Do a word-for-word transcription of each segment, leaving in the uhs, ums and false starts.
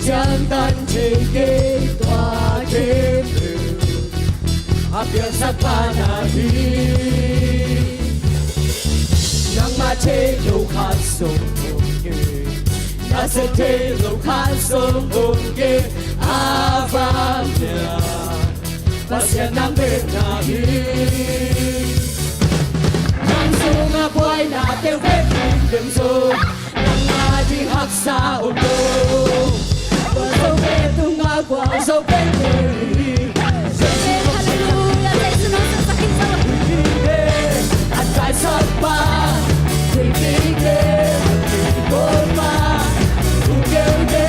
Ciangtan thei kei tua khempeuh a piangsak pa na hi. Nangmah thei lo khat zong om kei, na sep thei lo khat zong om kei. A vanglian Pasian nang bek na hi. Nang sungah buaina teng vek ding bek zo, nang a ding haksa om lo. Gualzo ve tungah gualzo vek ding hi. Halleluia, Jesu nang sungah sakhi zo. Hi ve, a taisak pa, hi ve, hi ve, hi ve, hi ve,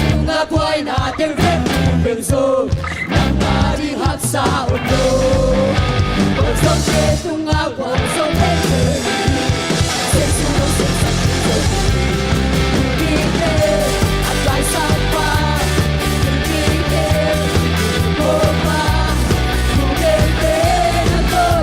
Sungah buaina teng vek ding bek zo, nang a ding haksa om lo. Gualzo ve tungah gualzo vek ding hi. Jesu nang sungah sakhi zo. Hi ve, a taisak pa, hi ve, hi ve, hi ve, hi ve, hi ve,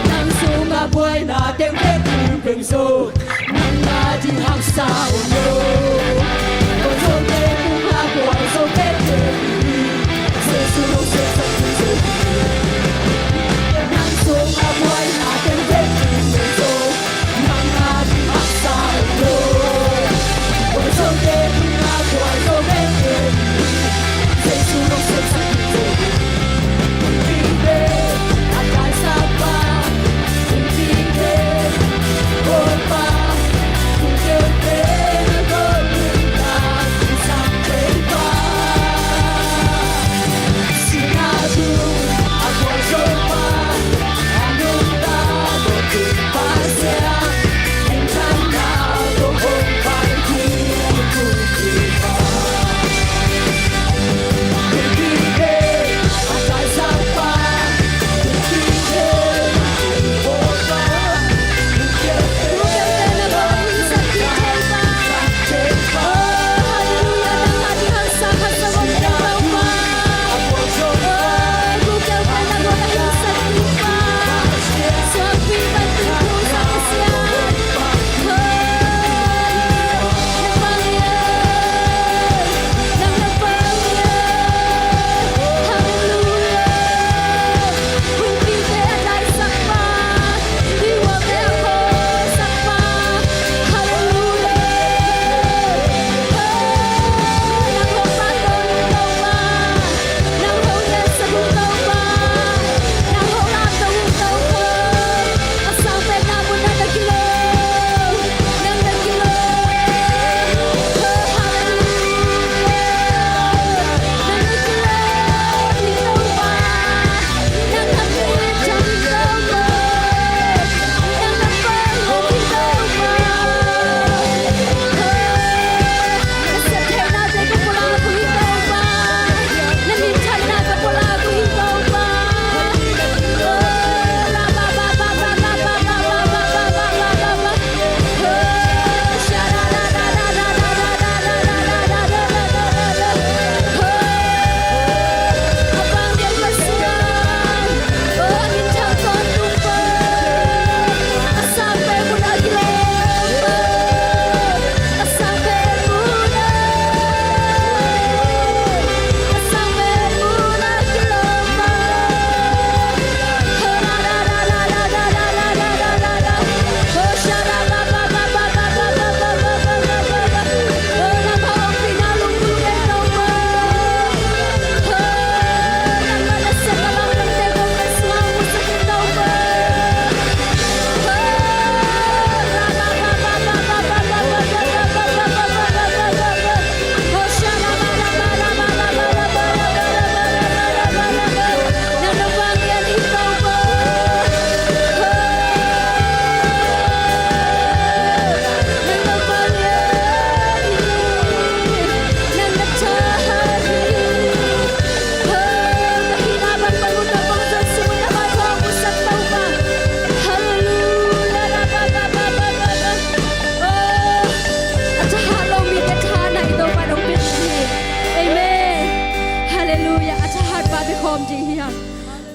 Nang sungah buaina teng vek ding bek zo, nang a ding haksa om lo. Gualzo ve tungah gualzo vek ding hi. Jesu nang sungah sakhi zo. Nang sungah buaina teng vek ding bek zo, nang a ding haksa om lo. Gualzo ve tungah gualzo vek ding hi. Jesu nang sungah sakhi zo. Hi ve, a taisak pa, hi ve, hi ve, hi ve, hi ve, hi ve,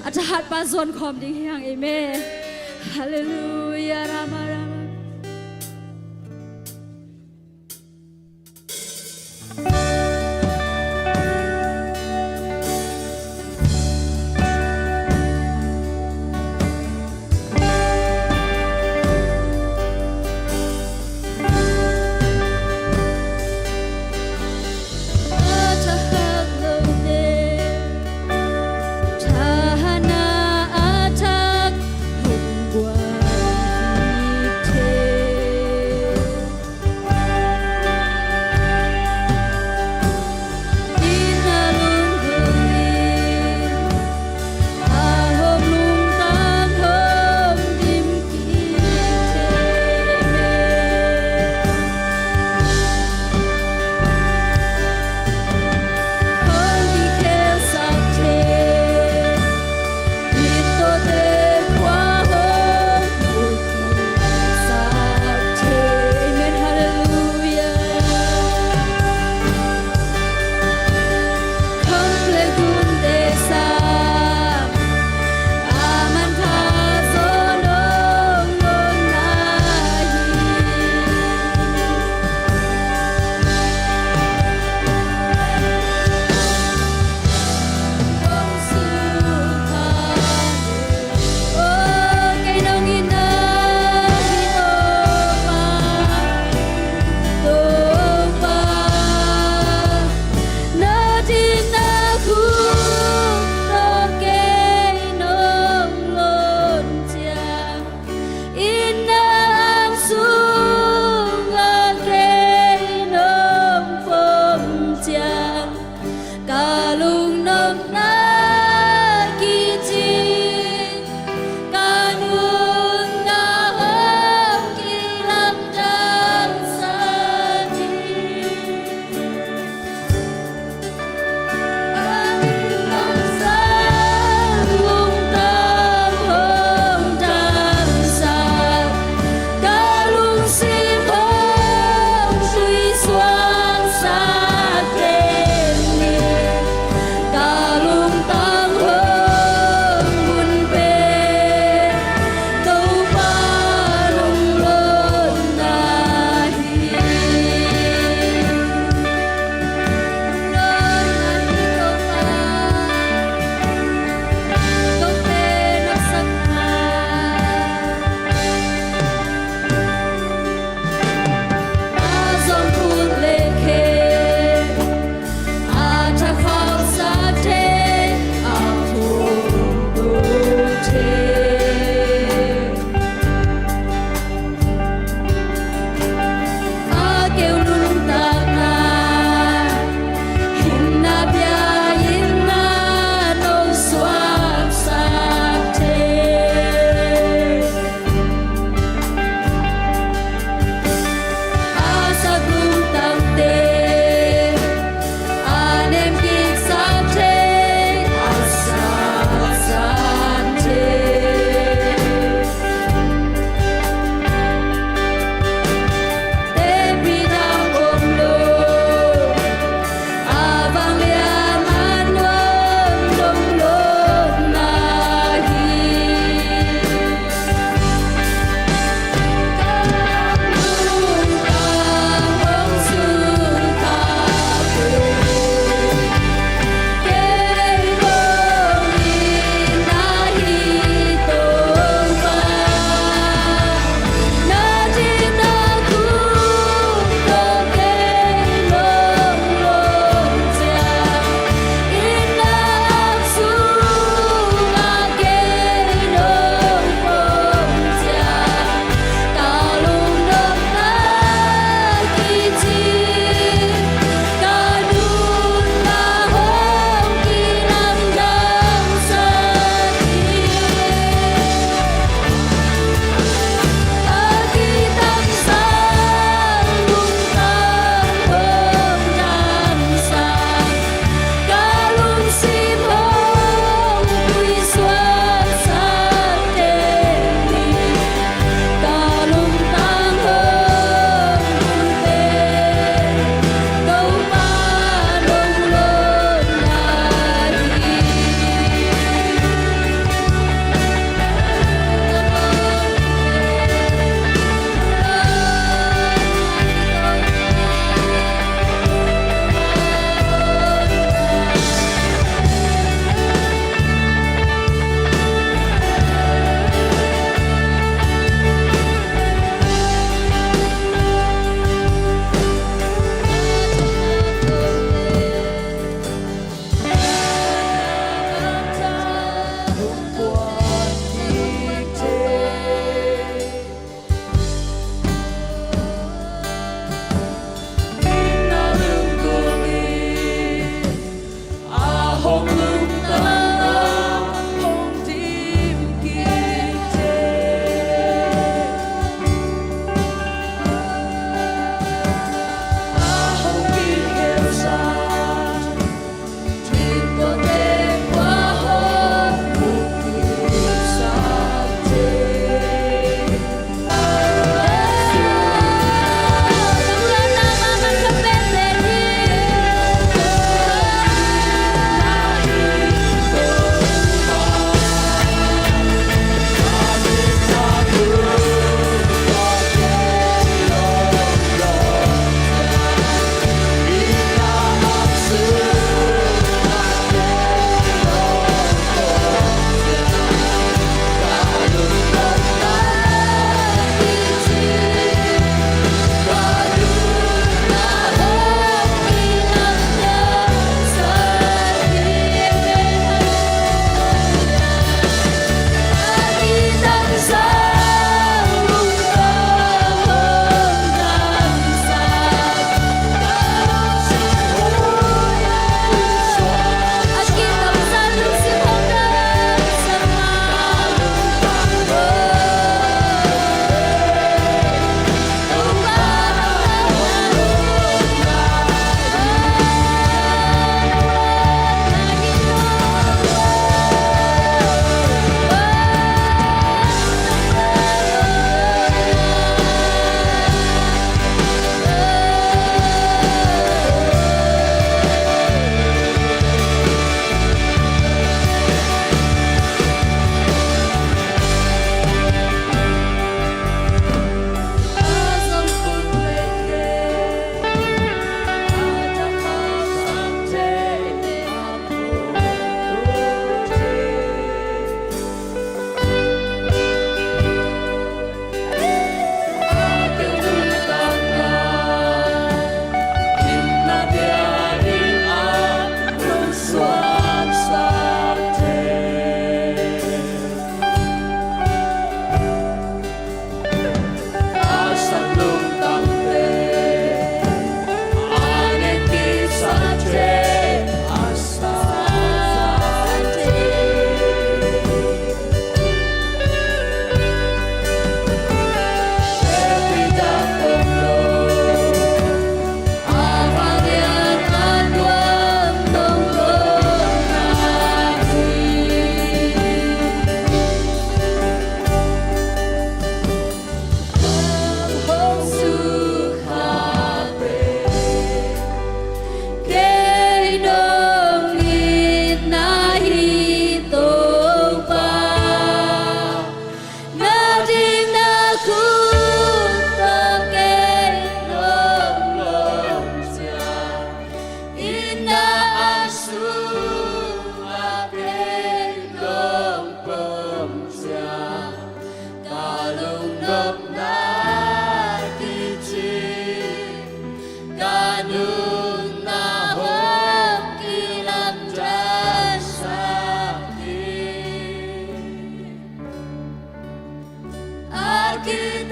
A thahatpa zuan khawm ding hi hang. Amen. Halleluiah. Rama, rama.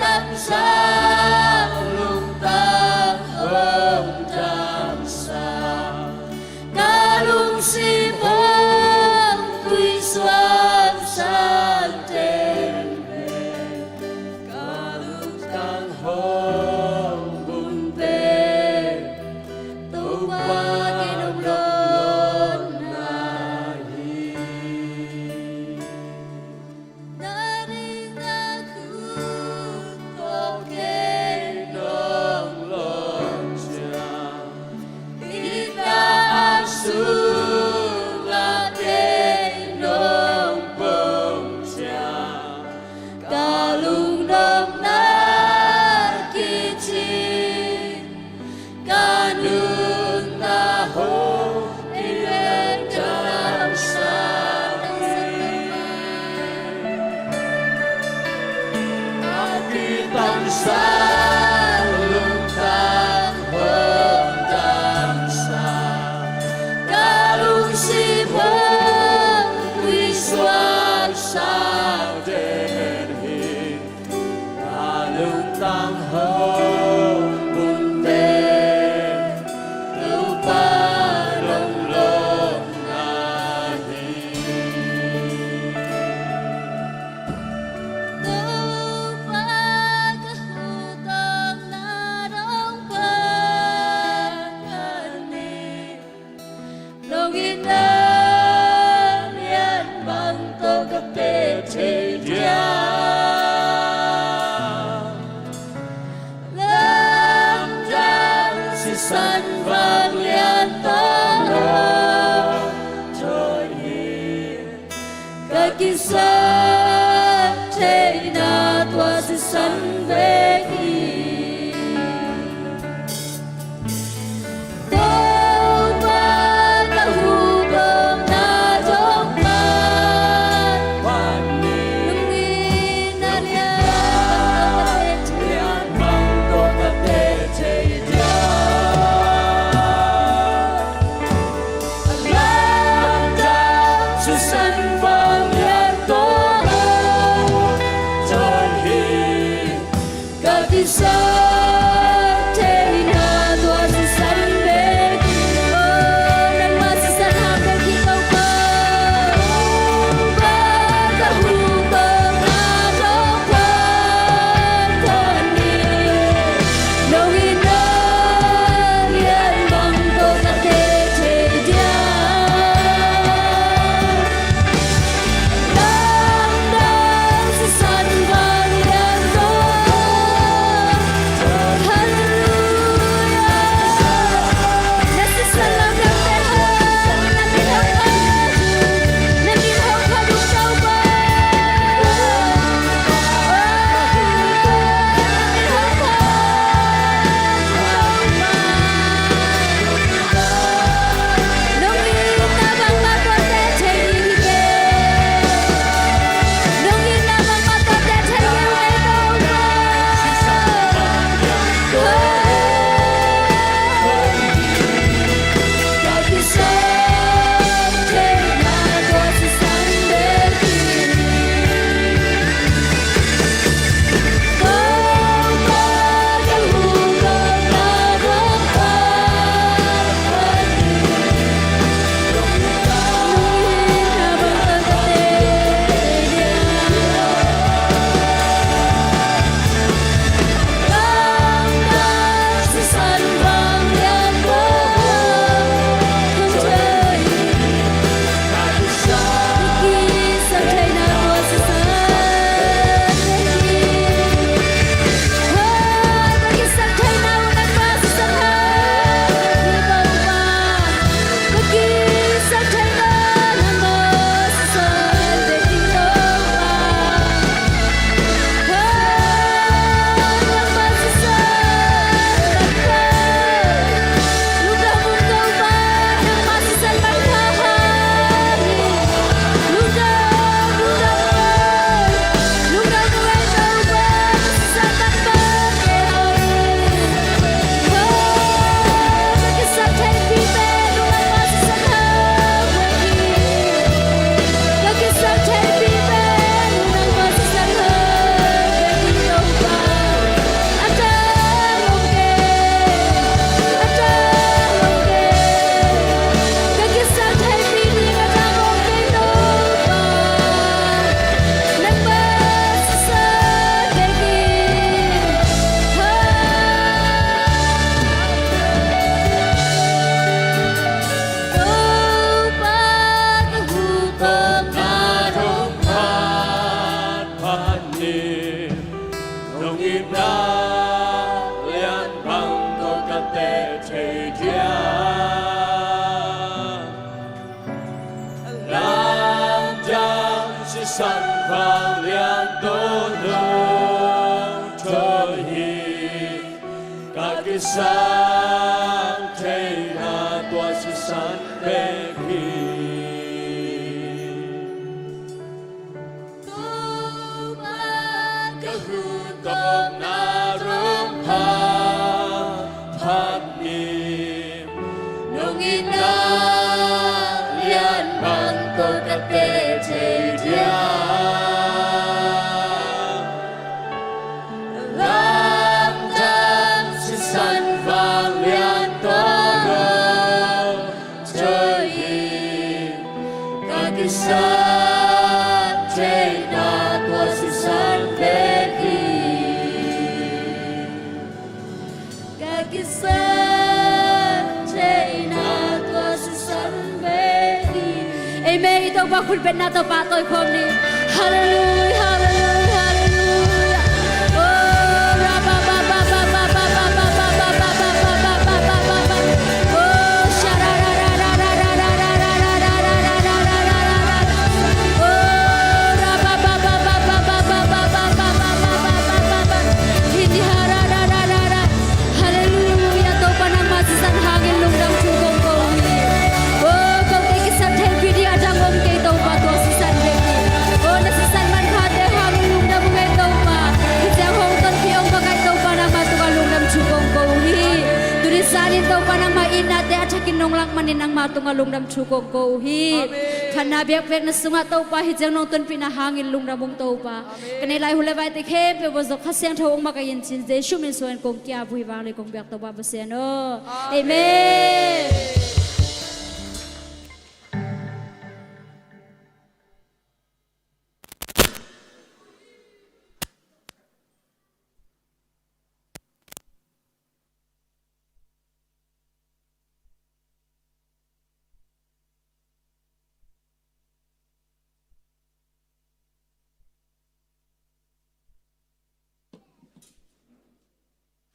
Tangsang lungtang hong tangsang, ka lungsim hong tuisuak sa den pen, ka lungtang hong bun pen, Topa kei nong lawhna hi. Na ding a khut tawh kei nong lawn ciang, i na a sung ah kei nong pom ciang, ka lungdamna kici, ka nunna hong kilen tangsang hi. A kitangsang lungtang hong tangsang, ka lungsim hong tuisuak sa den hi. Ka lungtang hong bun pen, Topa nong lawhna hi. Topa ka hutawpna dong pha ka ni. Lungdamna lian bang tawh ka teh thei dia, lamdang sisan vanglian tawh hong thawi hi. Ka kisap theihna tua sisan bek hi. Topa ka hutawpna dong pha ka ni. Lungdamna lian bang tawh ka teh thei dia, lamdang sisan vanglian tawh hong thawi hi. Ka Sisan vanglian tawh nong thawi hi, ka kisap theihna tua sisan bek hi. Topa, ka huntawpna rom pha phat ni. Nong itna lian bang tawh ka teh thei dia. Lamdang sisan vanglian tawh nong thawi hi, ka kisap theihna tua sisan bek hi. Ka kisap theihna tua sisan bek hi. Amen. I Topa khut betna tawh pahtawi khawm ni. Halleluia, halleluia, halleluia. Oh, ra ba ba ba. Oh, sha ra ra ra. Oh, ra ba ba. Halleluia, Topa nangmah sisan hangin lungdam thu kong ko hi. Oh, kote kisap thei pi ding a dang om kei Topa, tua sisan bek hi. Oh, na sisan mankhate hangin lungdam ung ei Topa. Hih ciang hong tonpih hong pakaih Topa nangmah tungah lungdam thu kong ko hi. Tuni sanin Topa nangmah itnate a thakin nong lak manin nangmah tungah lungdam thu kong ko hi. Amen. Khatna biakpiakna sungah Topa hih ciang nong tonpihna hangin lungdam ung Topa. Amen. Ka neih lai hun le vaite khempeuh ah zong Kha Siangtho hong makaih in cin Jesuh min suangin kong ki-ap uh hi. Vanglian kong biak Topa Pasian aw. Amen. Amen.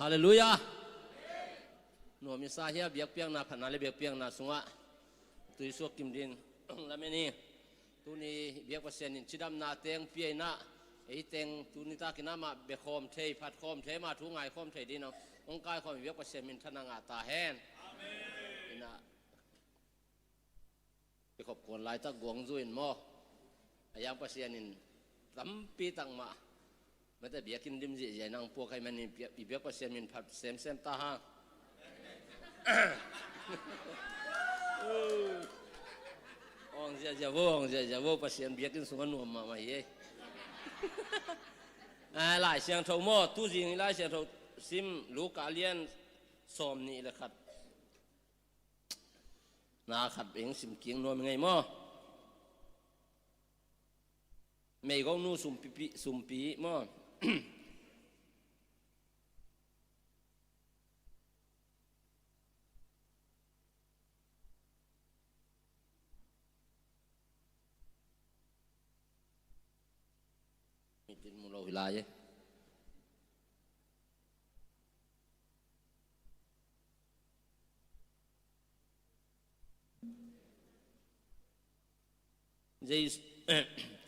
Halleluia. Nuam i sa hia, biakpiakna, phatna le biakpiakna sungah tui suak kim din lamen hi. Tuni biak Pasian in cidamna teng pia in ah, ei teng tuni takin amah bia khawm thei, phat khawm thei, amah thu ngai khawm thei ding in ah hong kaikhawm biak Pasian minthanna ngah ta hen. Amen. In ah, i khop kuan laitak guangzu in maw, a yang Pasian in tampi tak mah mate biakinn dim ziahziah in hong puak ahih manin i biak Pasian min phat semsem ta hang. Hong ziahziah vo, hong ziahziah vo, Pasian biakinn sungah nuam mahmah hi ei. Ah, Lai Siangtho maw, tuzing i Lai Siangtho sim Luka lian sawm nih le khat na khat beng sim kik nuam ing ei maw. Meigongnu sumpi, sumpi maw. Mitin mu lo hi lai e. Jesu,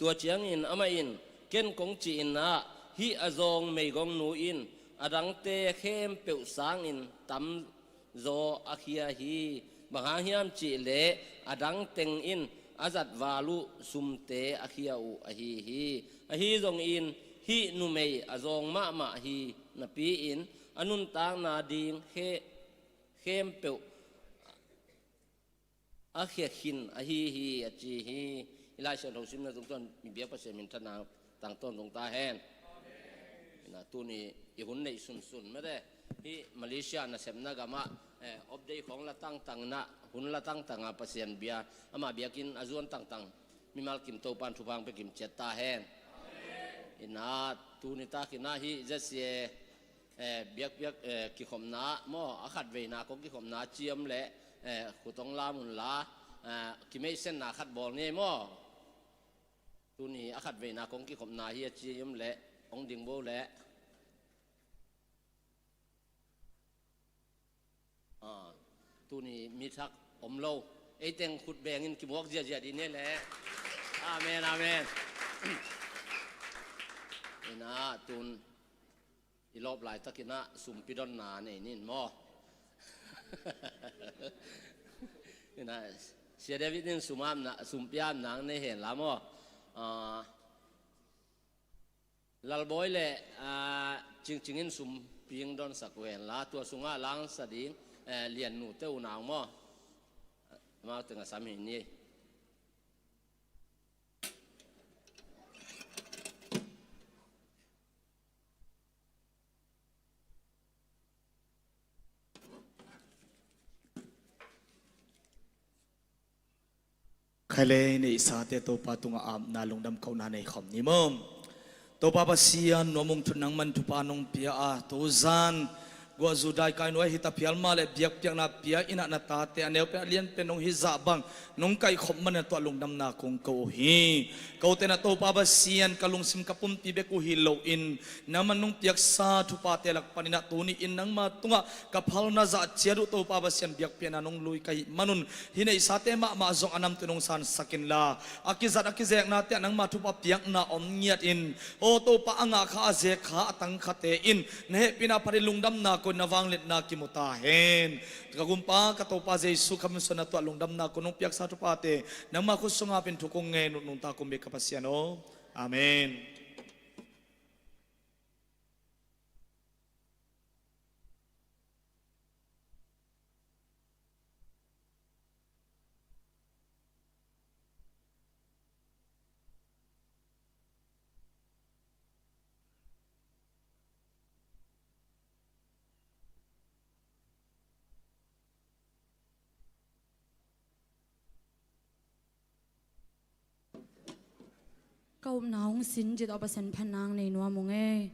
tua ciangin amah in, ken kong cih in ah, hih a zawng meigongnu in a dangte khempeuh sangin tamzaw a khia hi. Bang hang hiam cih leh a dang teng in a zat val uh sumte a khia uh ahi hi. Ahi zongin hih numei a zawng mahmah hi napi-in a nuntakna ding khe, khempeuh a khia khin ahi hi, a ci hi. I Lai Siangtho simna zong tuan mi biak Pasian minthanna tang tawntung ta hen. Ina tuni i hun neih sunsun mate, hih Malaysia nasepna gamah, eh, off day khawng la tangtang ina, hun la tangtang a Pasian bia, amah biakinn a zuan tangtang mimal kim Topan thupha hong pia kim ciat ta hen. Ina tuni takin ah hih Z C A, eh, biakpiak, eh, kikhopna maw, a khatveina kong kikhopna ciam leh, eh, khut hong lam unla, eh, kimeihsenna khat bawl ni maw. Tuni a khatveina kong kikhopna hi a ciam leh hong ding bo leh. Ah, tuni mi thak om lo. Ei teng khut bengin kimuak ziahziah dih ni leh. Amen, amen. Ah, tun i lawp laitakin ah sumpi donna nei ning maw? Ina, Sia David in sumapna, sumpi apna nei hen la maw? Ah, Lalbawi le, ah, Cingcing in sumpi hong donsak uh hen la, tua sungah langsa ding, eh, Lian nute unau maw? Amau teng a sam hi ni. Khaile, neihsate Topa tungah apna lungdam kohna nei khawm ni maw? Topa Pasian, nuam ung, thu nangman thupha nong pia a, tuzan guah zu dai kai nuai hita phial mah le biakpiakna pia in ah na tate a neu pen a lian pen nong hih zah bang nong kaihkhop manin tua lungdamna kong ko uh hi. Kote na Topa Pasian, ka lungsim ka pumpi bek uh hi loin nangman nong piaksa thuphate lak panin ah tuni in nangma tungah ka phalna zah ciat uh Topa Pasian, biakpiakna nong lui ka hih manun hih neihsate mahmah zong a namtui nong sansak inla, a kizat a kizeknate ah nangma thupha piakna om ngiatin, aw Topa, a ngah kha a zek kha a tang khate in na hehpihna phatin lungdamna ko in na vangliatna kimu ta hen. Ka Gumpa ka Topa Jesu Khrih min suangin na tuah lungdamna ko nong piaksa thuphate nangma khut sungah pen thu kong ngen uh nungta kong biak ka Pasian aw. Amen. Ka upna hong sin cih tawh Pasian phatna hong nei nuam ung ei.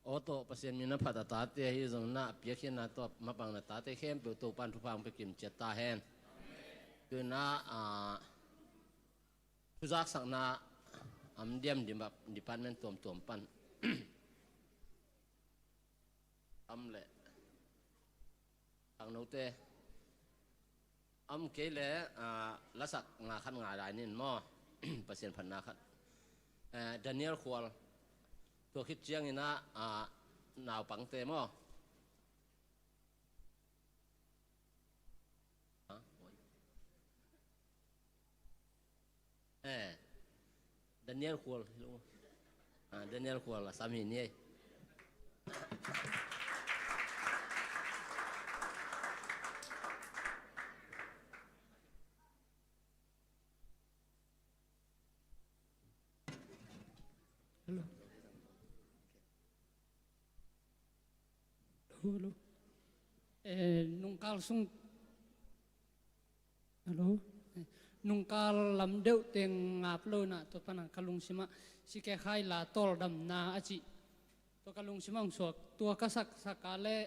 Aw tawh Pasian min a phat a tate ahi zongin ah a piakkhiatna tawh a mapang na tate khempeuh Topa'n thupha hong pia kim ciat ta hen. Tu-in ah, ah, thuzaksakna a om diam, department tuamtuam pan a om leh, khangnote a om kei leh, ah, lasak nga khat ngai lai ning maw. Pasian phatna khat. Eh, Daniel Khual, tua khit ciangin ah, ah, naupangte maw. Eh, Daniel Khual. Ah, Daniel Khual a sam hi ni ei. Hello. Hello, hello. Eh, nungkal sung, hello. Eh, nungkal lam deuh teng ngap lo-in ah, tua pan ah ka lungsim ah Sikekhai la tawldamna a cih, tua ka lungsim ah hong suak, tua ka saksak a leh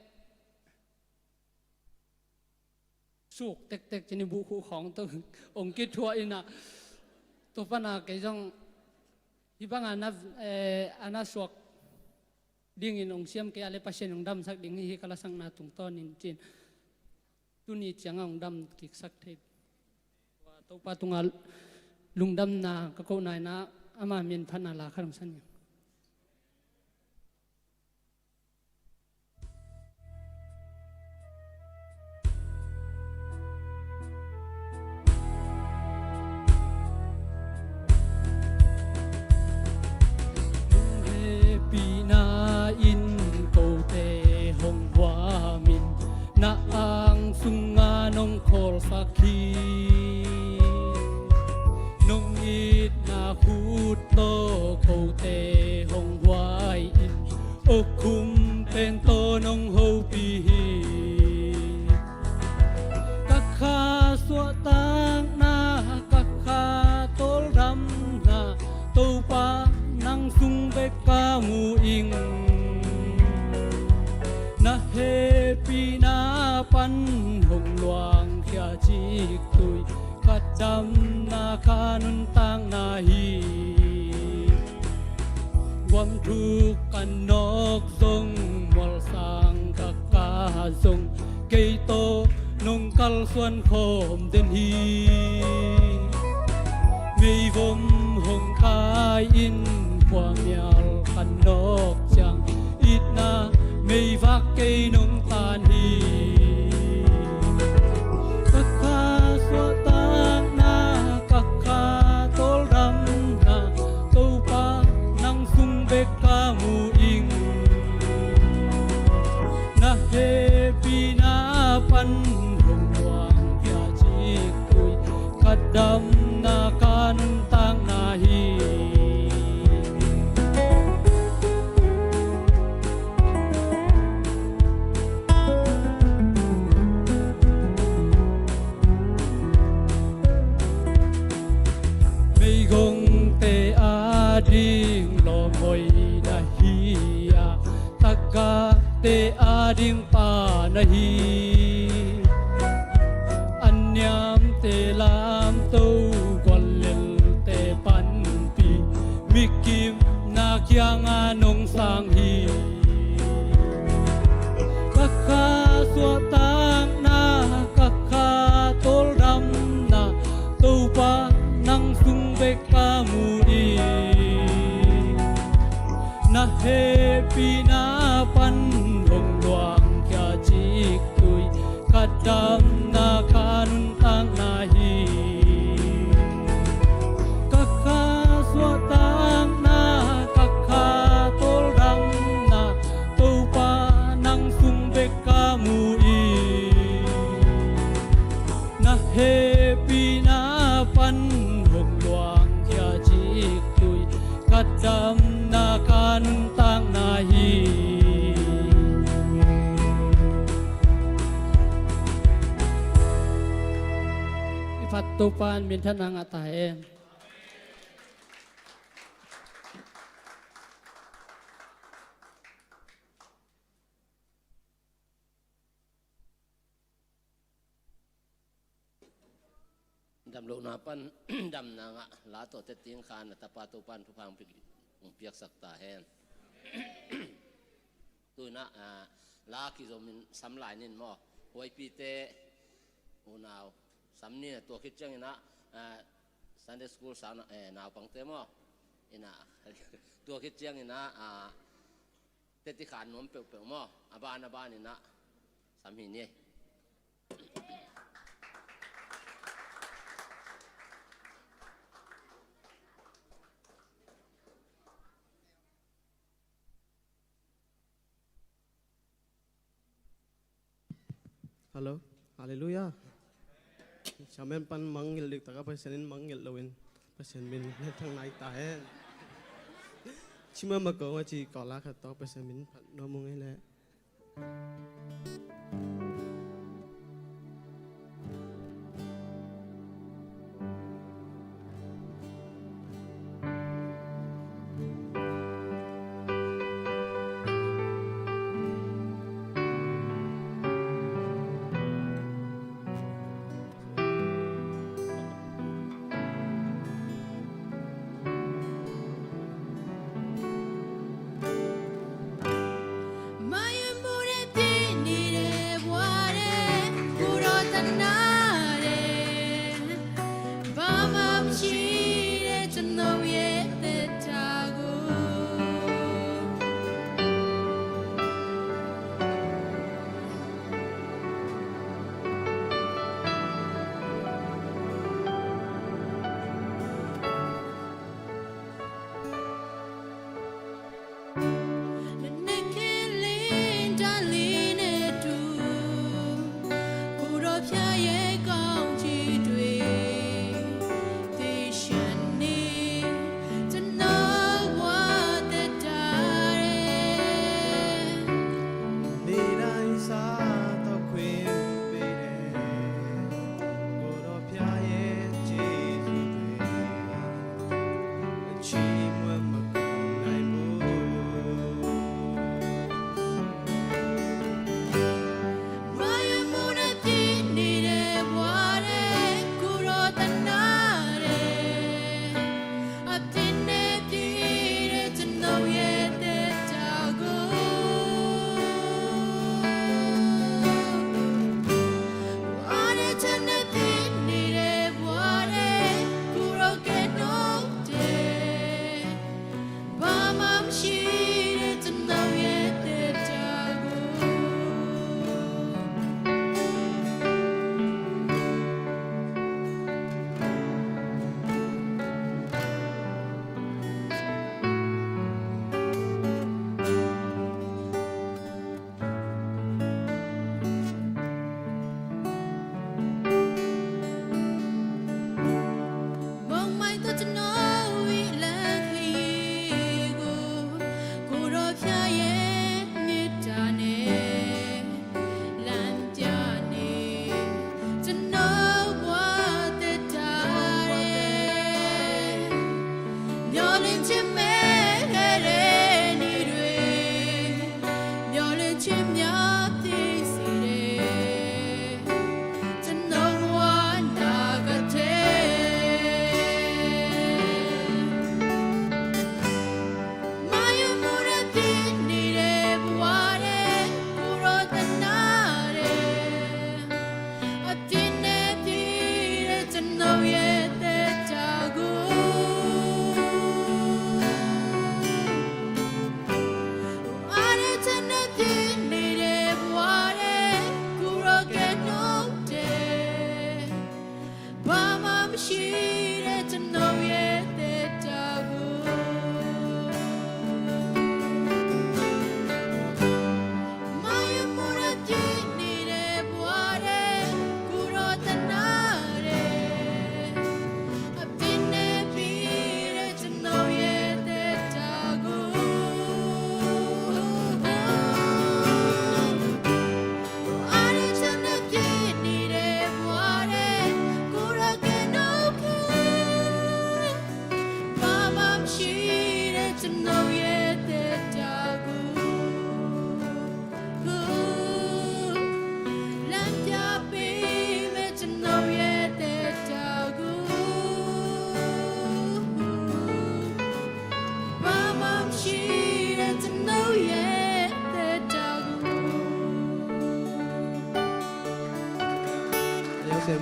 suk tektek ci-in i buh khuh khawng tawh hong kithuah in ah, tua pan ah kei zong hih bang a na, eh, a na suak dingin hong siam kei a leh Pasian hong damsak ding hi, ka lasakna tungtawnin ci-in tuni ciang ah hong dam kiksak thei. Topa tungah lungdamna ka kohna in ah, ama min phatna la khat hong san ing. Hehpihna in kote hong huamin, na ang sungah nong khawlsak hi. Nong itna khut tawh kote hong huai-in, awkhum pen tawh nong hopih hi. Ka kha suahtakna, ka kha tawldamna, Topa nang sung bek ka mu ing. Na hehpihna pan hong luangkhia ciktui, ka damna ka nuntakna hi. Guam thuk ka nawk zong, mualsang ka kah zong, kei tawh nong kalsuan khawm den hi. Meivom hong kai-in khuamial ka nawk ciang, itna meivak kei nong tan hi. Ka kha suahtakna, ka kha tawldamna, Topa nang sung bek ka mu ing. Na hehpihna pan hong luangkhia ciktui, ka damna ka nuntakna hi. Meigongte ading lawmhoih na hi a, tagahte ading pa na hi. An niamte lamto, guallelte panpih, mikimna kiangah nong sang hi. Ka kha suahtakna, ka kha tawldamna, Topa nang sung bek ka mu hi. Na hehpihna pan hong luangkhia ciktui, ka damna ka nuntakna hi. Ka kha suahtakna, ka kha tawldamna, Topa nang sung bek ka mu hi. Na hehpihna pan hong luangkhia ciktui, ka damna ka nuntakna hi. I phat Topa in minthanna ngah ta hen. Damlohna pan damna ngah la tawh teci khan a tapa Topan thupha hong piaksak ta hen. Tu-in ah, ah, la kizomin sam lai ning maw. Huaipite unau sam ning, tua khit ciangin ah, ah, Sunday school sang, eh, naupangte maw. In ah, tua khit ciangin ah, ah, teci khan nuam peuhpeuh maw. A ban a ban in ah sam hi ni. Hallo. Halleluiah. Siamen pan mangngilh dik taka Pasian in mangngilh loin Pasian min hong thang nai ta hen. Cima mako a ci kawla khat tawh Pasian min phat nuam ung ei leh.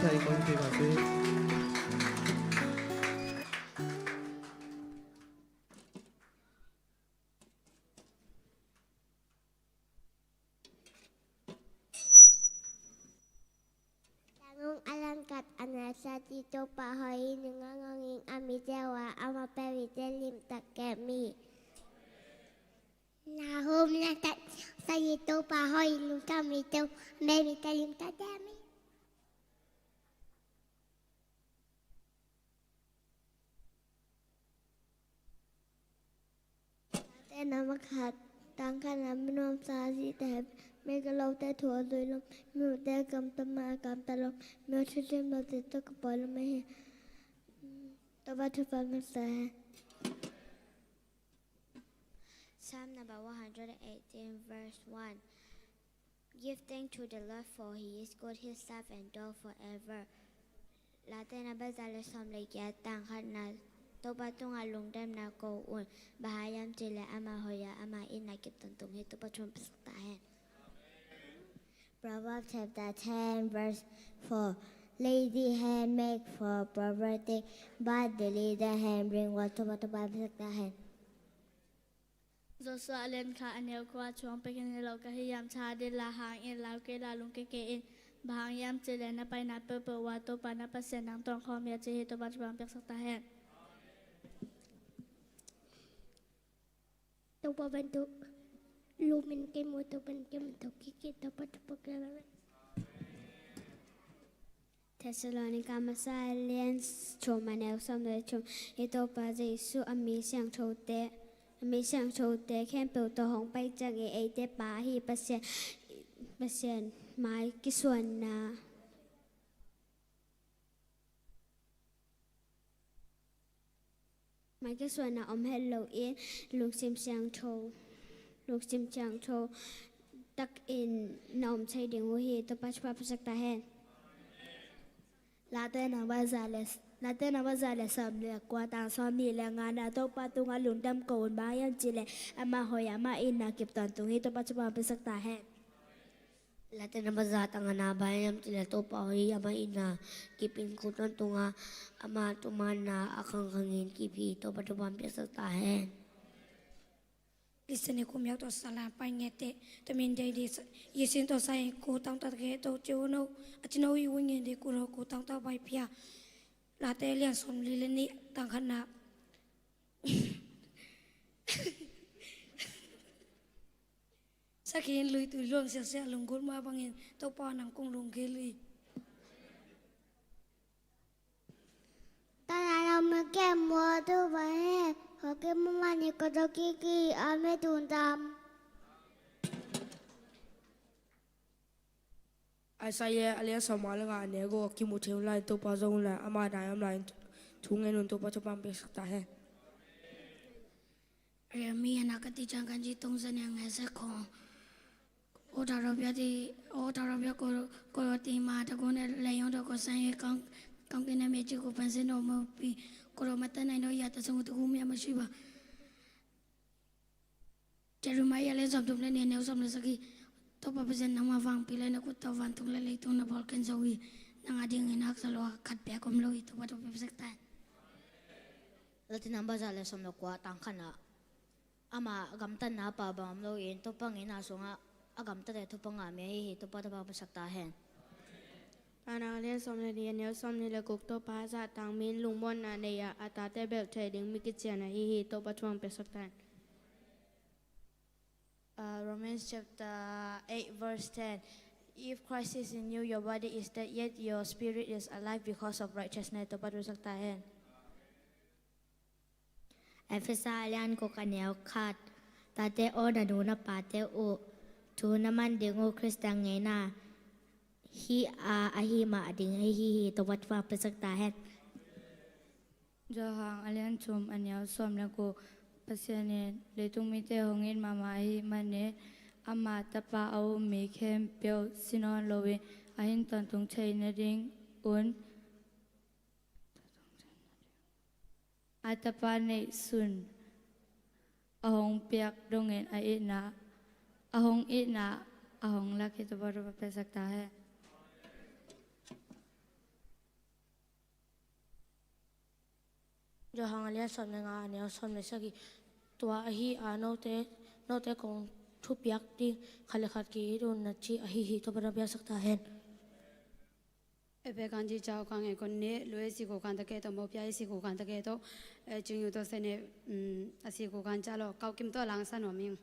Thầy Quang Thùy Bảo Sư. Tangong a langkat a na sa ti Topa hoih nunga ngongin a mi tewa a ma pe mi te limtak ke mi. Na hom na tat sa ti Topa hoih nunga mi tewa me mi te limtak ke mi. Late na makhat tangkhat na minuam sa si te mi ka lo te thu a zui lo mi te kam tama kam ta lo mi thu sim lo te to ka poi lo me he. Topa thupha ngasa he. Psalm number one hundred eighteen, verse one. Give thanks to the Lord, for he is good, his love endure forever. Late na baza le som le kia tang khat na Topa tunga lungdam na ko un, bang hang hiam cih le ama hoih a ama itna kip tawntung hi. Topa thupha piaksak ta hen. Proverbs chapter ten, verse four. Lazy hand make for poverty, but diligent hand bring wealth. Topa thupha piaksak ta hen. Joshua a lian khat a neu kua, thuang pekin hi lo ka hi hiam, tha dil la hang in, lau kei la lungke kei in, bang hang hiam cih le na paina peuhpeuh ah Topa na Pasian nang tuang khawm hi a ci hi. Topa thupha piaksak ta hen. Topa bantuk lumin kei mu, Topa bantuk kiki, Topa thupha piaksak ta hen. Thessalonica masa a lian thum a neu sawm le thum. I Topa Jesuh a mi siangthote, a mi siangthote khempeuh tawh hong pai ciangin eite Pa ahi Pasian, Pasian mai kisuanna, mai kisuanna om het loin lungsim siangtho, lungsim siangtho takin na om thei ding uh hi. Topa thupha piaksak ta hen. Late namba za le, Late namba za le sawm le kua, tang sawm nih le nga na Topa tunga lungdam ko un, bang hang hiam cih le ama hoih a ama itna kip tawntung hi. Topa thupha piaksak ta hen. Late namba za tang nga na, bang hang hiam cih le Topa hoih a ama itna kip in, ko tawntung a ama thumanna a khangkhangin kip hi. Topa thupha piaksak ta hen. Listen ni kumiau to salam pai nge te to min dei di sa, Yesu in to sa in ko tang ta ke to ciu no, a ci no i wing in di ko no ko tang ta bai pia. Late lian sawm li le nih tang khat na. Sakhi in lui tui luang siasia lungkut mah bangin Topa nang kong lungke lui. Tana lam ke mo tu ba he, hoke mama ni ko to kiki ame tun tam. Isaiah a lian sawm le nga a neu guk, kimu thei un la in Topa zong un la in, ama dai om la in thu ngen un. Topa thupha piaksak ta hen. Jeremiah na kati chang kan ji tong sa niang ngai sa kong. O ta ro bia ti, o ta ro bia ko, ko ti ma ta ko ne le yong ta ko sa ye kang, kang ki na me ji ko pan se no mo pi, ko ro ma ta nai no ya ta song tu ku mi ma shi ba. Jeremiah le sawm thum le nih a neu sawm le sagih. Topa Pasian nangma vangpi le na khut tawh vantung le leitung na bawl ken zo hi. Nang a dingin haksa lo a khat pek om lo hi. Topa thupha piaksak ta hen. Late namba za le sawm le kua tang khat na, ama gamtatna a pau bang om loin Topa ngeina sungah a gamtate thupha ngah mi ahi hi. Topa thupha piaksak ta hen. Tana a lian sawm le nih a neu sawm nih le guk. Topa a zahtang mi in lungmuanna nei a, a tate belh theih ding mi kician ahi hi. Topa thupha piaksak ta hen. Uh, Romans chapter eight, verse ten. If Christ is in you, your body is dead, yet your spirit is alive because of righteousness. Topa thupha piaksak ta hen. Efesa a lian guk a neu khat. Tate aw, na nu na pate uh thu na man ding uh Khristian ngeina hi a, ahi mah ding ahi hi. Topa thupha piaksak ta hen. Johan a lian thum a neu sawm le guk. Pasian in leitung mite hong it mahmah ahih manin ama Tapa a um mi khempeuh si nawn loin a hin tawntung theih nadingun a Tapa neihsun a hong piak dongin a itna, a hong itna a hong lak hi. Topa thupha piaksak ta hen. Johan a lian sawm le nga, a neu sawm le sagih. Tua ahi a, note, note kong thupiak ding khat le khat ki-it un, na cih ahi hi. Topa na piaksak ta hen. Epe kan ci cao kan e kon ne, lue si ku kan ta ke to, mo pia i si ku kan ta ke to, e, cing yu to se ne, mm, a si ku kan ca lo, kau kim to lang sa nuam ing.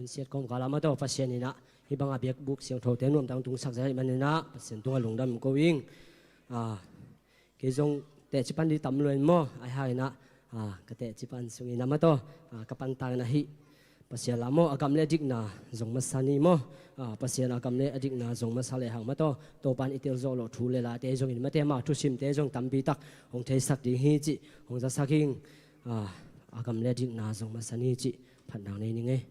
Siat kawmkal ah mah tawh Pasian in ah hih bang a biakbuk siangthote nuamtak tungsak zia ahih manin ah Pasian tungah lungdam ko ing. Ah, kei zong teci pan ding tam lua in maw, ahih hangin ah, ah, ka teci pan sungin ah mah tawh, ah, ka pantak in ah hih Pasian la maw, a gam le a dikna zong masa ni maw, ah, Pasian a gam le a dikna zong masa lehang mah tawh Topa'n i tel zawh loh thu le late zongin mate ama thusimte zong tampi tak hong theisak ding hi cih hong zasak ing. Ah, a gam le a dikna zong masa ni cih phatna nei ning ei.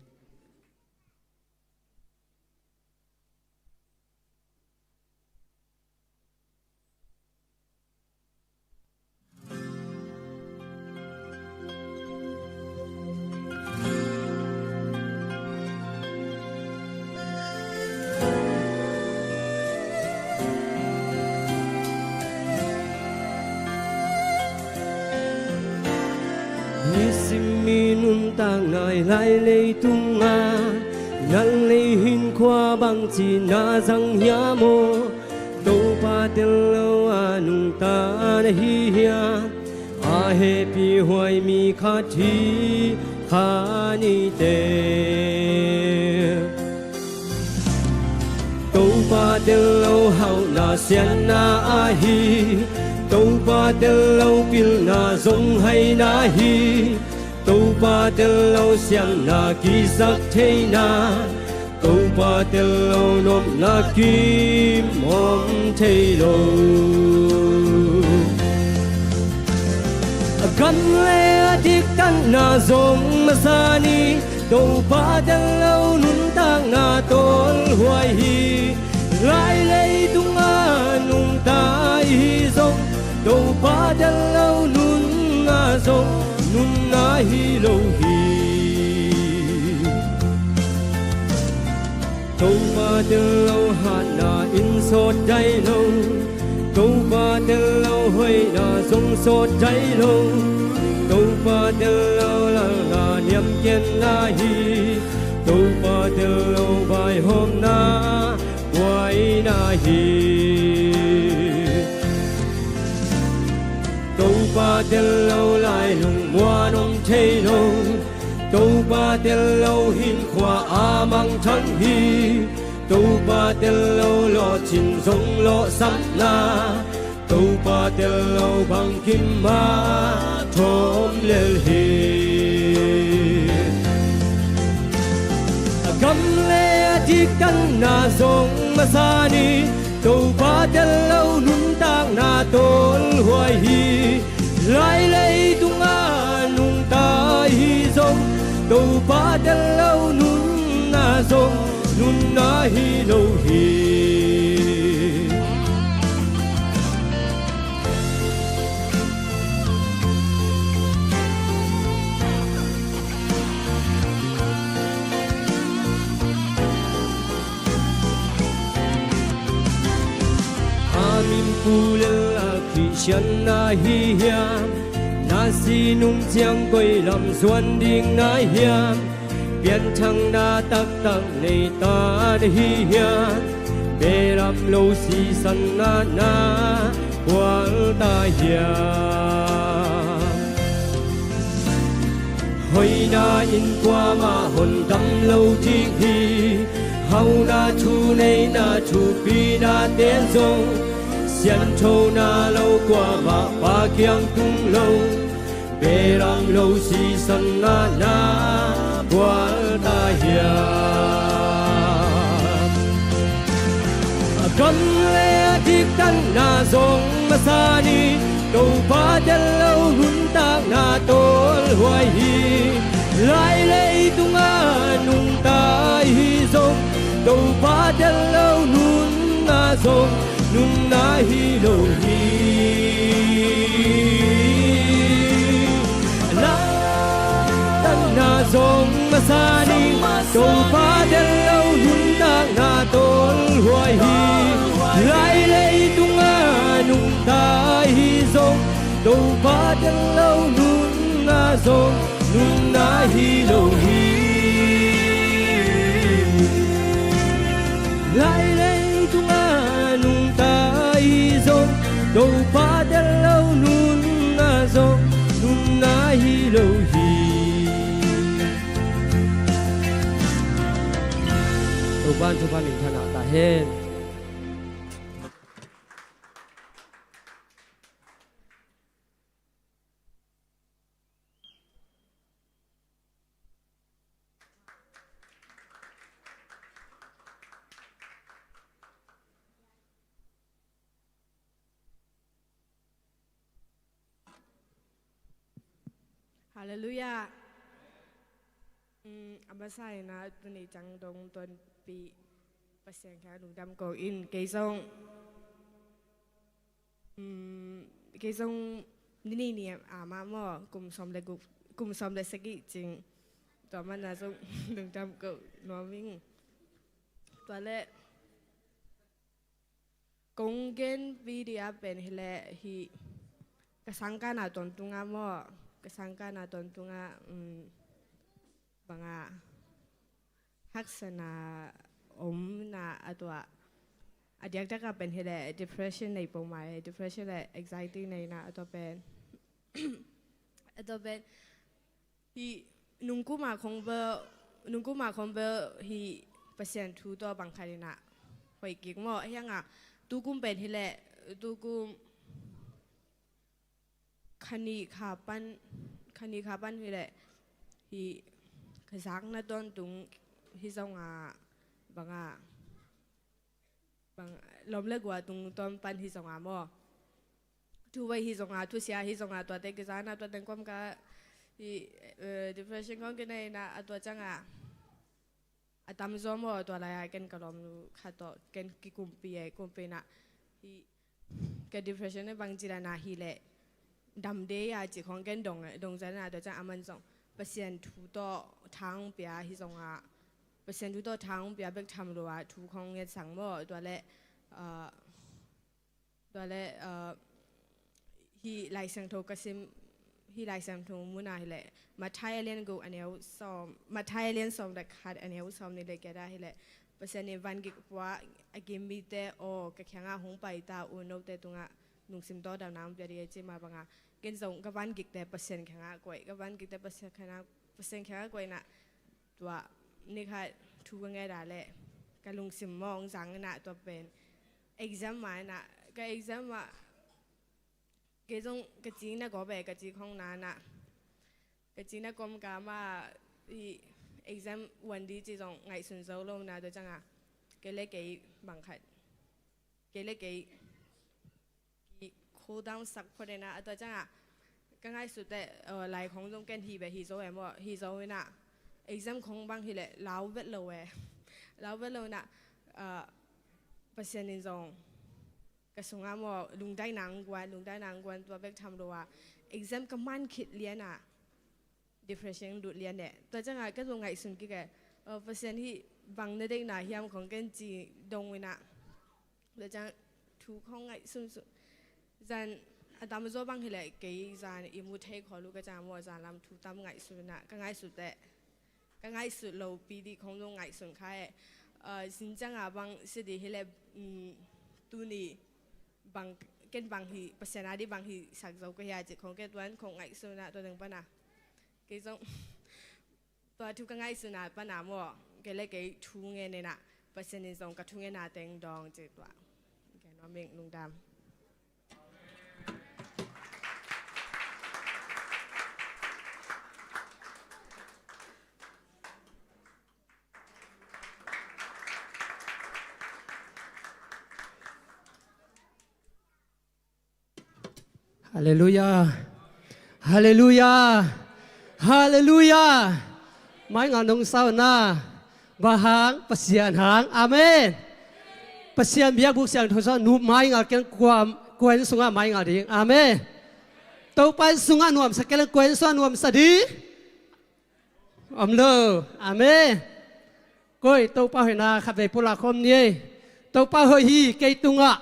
Nisim i nuntakna i lai leitungah, nal lei hinkhua bangci na zang hiam aw? Topa tel lo a nungta na hi hiam? A hehpihhuai mi khat hi kha ni teh. Topa tel lo hauhna siatna ahi, Topa tel lo pilna zong haina hi, Topa tel lo siamna kisak theihna, Topa tel lo nopna kim om thei lo. A gam le a diktatna zong masa ni, Topa tel lo nuntakna tawlhuai hi. Lai leitungah nungta i hi zong, Topa tel lo nunna zong nunna hi lo hi. Topa tel lo hatna in sawt dai lo, Topa tel lo hoihna zong sawt dai lo, Topa tel lo lalna niamkiatna hi, Topa tel lo vaihawmna buaina hi. Topa tel lo lai lungmuan om thei lo, Topa tel lo hinkhua a mangthang hi, Topa tel lo lawhcin zong lawhsapna, Topa tel lo bangkim mah thawm lel hi. A gam le a diktatna zong masa ni, Topa tel lo nuntakna tawlhuai hi. Lai leitungah nungta i hi zong, Topa tel lo nunna zong nunna hi lo hi. A min pulel a Khristian na hi hiam? Na si nung ciang koi lam zuan ding na hiam? Pianthakna taktak nei ta na hi hiam? Belam lo sisan na na bual ta hiam? Hoihna in kuamah hon dam lo ding hi. Hauna thuneihna thupinate zong sianthona lo kuamah Pa kiang tung lo. Belam lo sisan na na bual ta hiam? A gam le a diktatna zong masa ni, Topa tel lo nuntakna tawlhuai hi. Lai leitungah nungta i hi zong, Topa tel lo nunna zong nunna hi lo hi. Lai leitungah zong masa ni, Topa tel lo nuntakna tawlhuai hi. Lai leitungah nungta i hi zong, Topa tel lo nunna zong nunna hi lo hi. Lai leitungah nungta i hi zong, Topa tel lo nunna zong nunna hi lo hi. Van thupha minthanna ta hen. Halleluiah. Mm, a masa in ah tuni ciang dong tonpih Pasian kiang lungdam ko ing. Kei zong, mm, kei zong ni nih ni a mah maw, kum sawm le guk, kum sawm le sagih cing. Tua manin ah zong lungdam ko nuam ing. Tua leh kong genpih ding a pen hi leh hih ka sangkahna tawntung ah maw, ka sangkahna tawntung ah, um, bang a haksatna om in ah, a tua a diakdiak a pen hi leh depression nei peuhmah, depression le anxiety nei in ah, a tua pen a tua pen hih nungkum a khong bel, nungkum a khong bel hih Pasian thu tawh bang khat in ah hoih kik maw. Ahi hang a tukum pen hi leh, tukum kha nih kha pan, kha nih kha pan hi leh hih ka zakna tawntung hi zong a, bang a bang, lawm le guah tungtawn pan hi zong a maw, thu vai hi zong a, thusia hi zong a, tuate kizan a, tuate kawmkal hih, eh, depression khong kinei in ah, a tua ciang a a tamzaw maw, tua lai a ken ka lawmnu khat tawh ken kikumpi e, kumpi in ah hih ka depression bang ci dan a hi leh dam ding a cih khong ken dong, dong zan in ah, tua ciang aman zong Pasian thu tawh tha hong pia hi zong a, Pasian thu tawh tha hong pia bek tham lo a, thu khong ngetsak maw. Tua leh, ah, tua leh, ah, hih Lai Siangtho ka sim, hih Lai Siangtho mun ah hi leh Matthai a lian guk a neu sawm, Matthai a lian sawm le khat a neu sawm nih le giat ah hi leh Pasian in van gik pua a kim mite aw, ka kiangah hong pai ta un, note tungah lungsim tawldamna hong pia ding hi, a ci mah bang a, ken zong ka van gikte Pasian kiangah koih, ka van gikte Pasian kiangah, Pasian kiangah koih in ah, tua ni khat thu ka nget a leh ka lungsim maw hong zang in ah, tua pen exam mah in ah, ka exam mah kei zong ka cina gawp e, ka ci khong na in ah, ka cina kawmkal mah hih exam wan ding cih zong ngaihsun zo lo in ah, tua ciang a kei le kei bang khat, kei le kei ki cool down sak phot in ah, a tua ciang a ka ngaihsut teh, eh, lai khong zong ken hi beh hi zo e maw, hi zo in ah exam khong bang hi leh lau vet lo e, lau vet lo in ah, eh, Pasian in zong ka sungah maw lungdaina hong guan, lungdaina hong guan, tua bek tham lo a exam ka man khit lian ah depression lut lian e. Tua ciang a ken zong ngaihsun kik e, eh, Pasian hih bang na deihna hiam khong ken ci dong in ah, tua ciang thu khong ngaihsun sun. Zan a tamzaw bang hi leh kei zan i mu thei khol uh ka ciang maw, zan lam thu tam ngaihsun in ah, ka ngaihsut teh, ka ngaihsut lopi ding khong zong ngaihsun kha e. Ah, zing ciang a bang si ding hi leh, um, tuni bang, ken bang hi, Pasian a ding bang hi sak zo ka hia cih khong ken tua in khong ngaihsun in ah, tua teng pan a kei zong tua thu ka ngaihsutna pan a maw, kei le kei thu ngen in ah Pasian in zong ka thu ngenna teng dawng cih tua. Kei nuam ing, lungdam. Halleluiah. Halleluiah. Halleluiah. Maingal nong sauna. Bang hang, Pasian hang. Amen. Pasian biakbuk siangtho sungah nu maingal ken kua, kua inn sungah maingal ding. Amen. Topa inn sungah nuamsa ken kua inn sungah nuamsa ding. Om lo. Amen. Koi, Topa hoihna khatvei pulak khawm ni ei. Topa hoih hi kei tungah.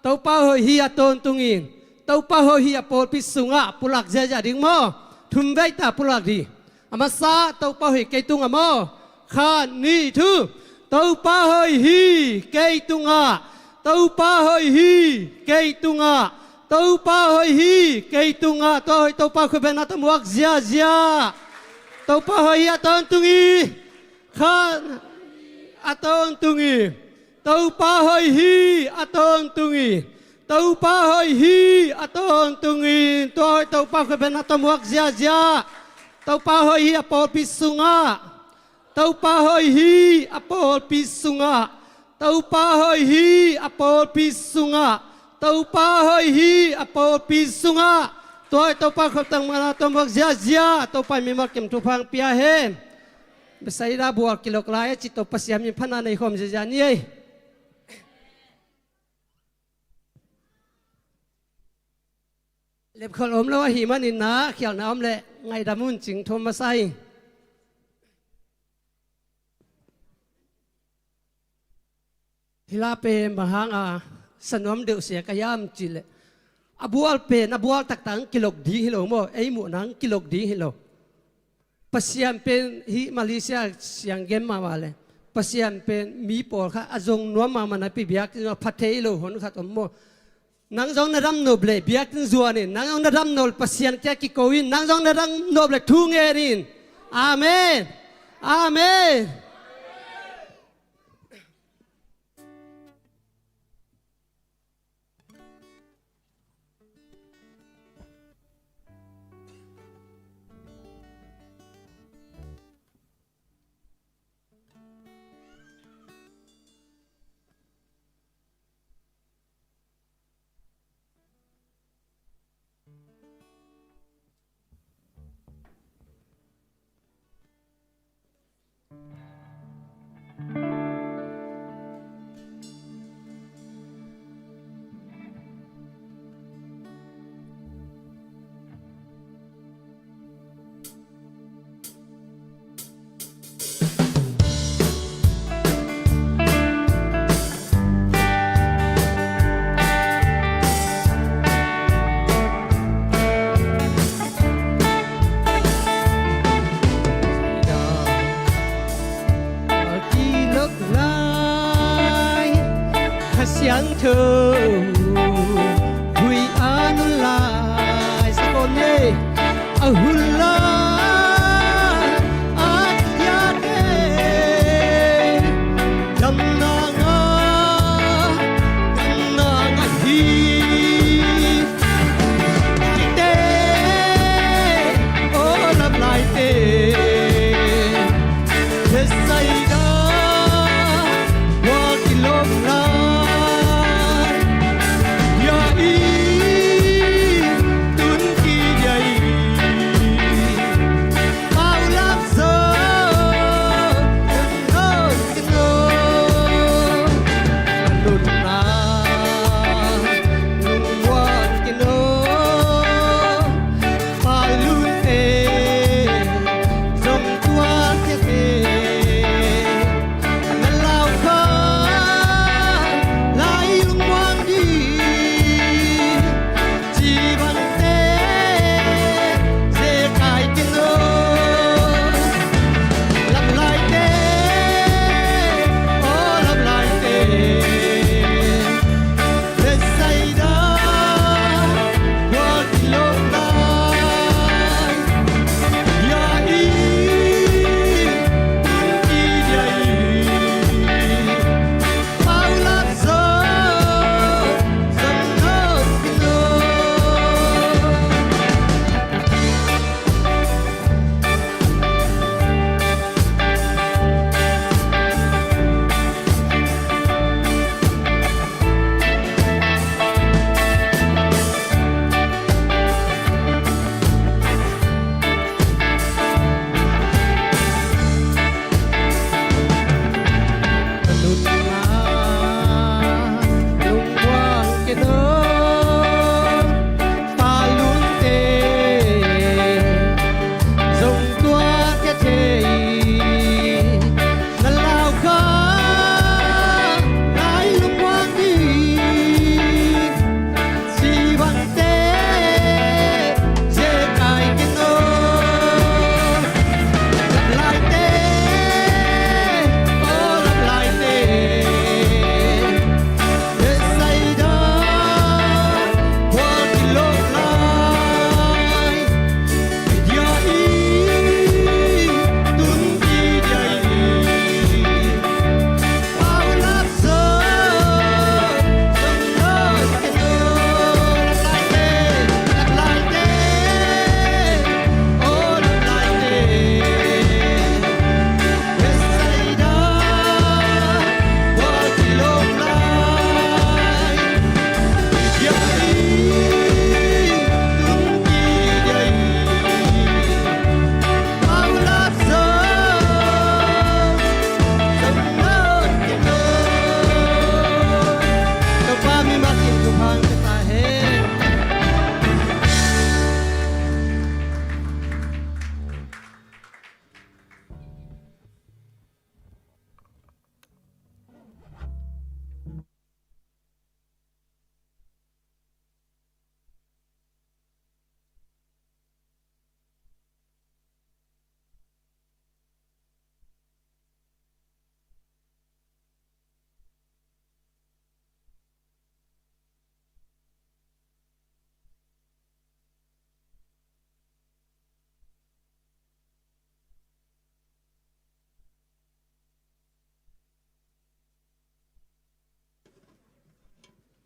Topa hoih hi a tawntung in. Topa hoih hi a pawlpi sungah pulak ziahziah ding maw. Thum vei ta pulak ding. A masa, Topa hoih kei tungah maw. Khat, nih, thum. Topa hoih hi kei tungah. Topa hoih hi kei tungah. Topa hoih hi kei tungah. Tua hoih Topa khutbetna tawh muak ziahziah. Topa hoih hi a tawntung hi. Khat. a tawntung hi. Topa hoih hi, a tawntung hi. Topa hoih hi, a tawntung hi. Tua hoih Topa khuapi na tawh muak ziazia. Topa hoih hi a pawlpi sungah. Topa hoih hi a pawlpi sungah. Topa hoih hi a pawlpi sungah. Topa hoih hi a pawlpi sungah. Tua hoih Topa khuapi na tawh muak ziazia. Topa in mimal kim thupha hong pia hen. Bethsaida bual kilok lai a cih tawh Pasian min phatna nei khawm ziazia ni ei. Lepkhol om lo ahih manin na khialhna om leh ngaihdam un, cing thum masa hi. Hih la pen bang hanga sa nuam deuh sia ka hiam cih leh, a bual pen a bual taktak kilok ding hi lo maw, ei muhna kilok ding hi lo. Pasian pen hih Malaysia siang gen mahmah leh, Pasian pen mi pawlkhat a zong nuam mahmah napi biakinn zong a pha thei lo hon khat om maw. Nang zong na dam nop leh biakinn zuan in, nang zong na dam nop leh Pasian kiang kiko in, nang zong na dam nop leh thu ngen in. Amen. Amen. Kilawm lai, Kha Siangtho hui a nun lai, sakon le a hun lai, a kiate damna ngah, damna ngah hi. Te, o lam lai te, Bethsaida, wa kilawm lai, ya i tun ki ya i.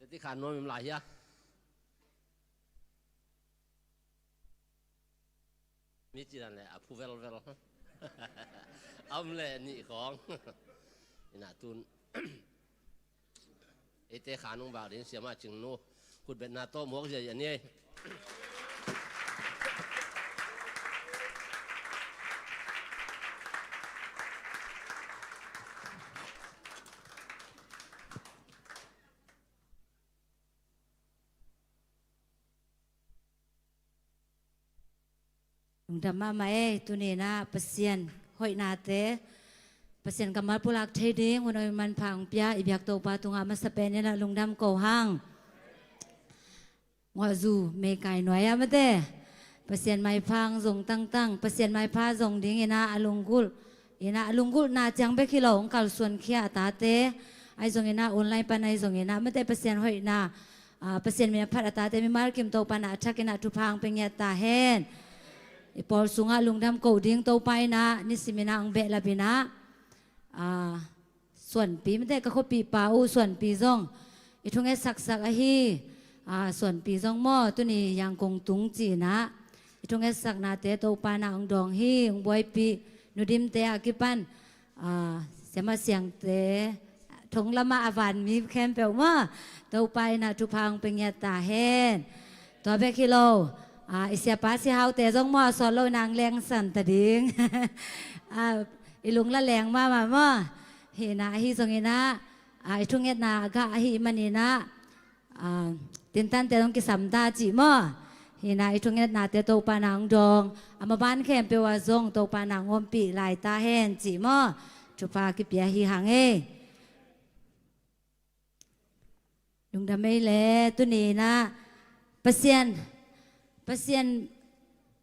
Ti khan nuam im lai hia. Mi cidan le a phu velvel. Am le nih khawng. Ina tun. Eite khan hong bak ding siama Cingnu. Khutbetna tawh muak ziazia ni ei. Lungdam mahmah ei, tuni-in ah Pasian hoihnate, Pasian kammal pulak thei ding hun hoih manpha hong pia i biak Topa tungah masa penin ah lungdam ko hang. Ngawhzu meikai nuai ah mate, Pasian maipha hong zong tangtang, Pasian maipha zong dingin ah a lunggulh, in ah a lunggulhna ciang bek hi lo, hong kalsuankhia a tate ahi zongin ah, online pan ahi zongin ah mate, Pasian hoihna, ah, Pasian min a phat a tate mimal kim Topa in ah a thakin ah thupha hong pia ngiat ta hen. I pawl sungah lungdam ko ding Topa in ah nisimin ah hong behlapin ah, ah, Suanpi mate, ka khuapipa uh Suanpi zong i thunget saksak ahi, ah, Suanpi zong maw, tuni Yangon tung ci-in ah i thungetsaknate Topa in ah hong dawng hi, hong buaipih. Nudimte a kipan, ah, siama siangte, thong lamah a van mi khempeuh maw, Topa in ah thupha hong pia ngiat ta hen. Tua bek hi lo, ah, i siapa siahaute zong maw, a sawt lo in ah hong lengsan ta ding. Ah, i lung la leng mahmah maw. Hi-in ah, ahi zongin ah, ah, i thungetna gah ahih manin ah, ah, tintante zong kisam ta cih maw. Hi-in ah i thungetnate Topa in ah hong dawng, a maban khempeuh ah zong Topa in ah hong ompih lai ta hen cih maw. Thupha kipia hi hang ei. Lungdam ei le, tuni-in ah Pasian, Pasian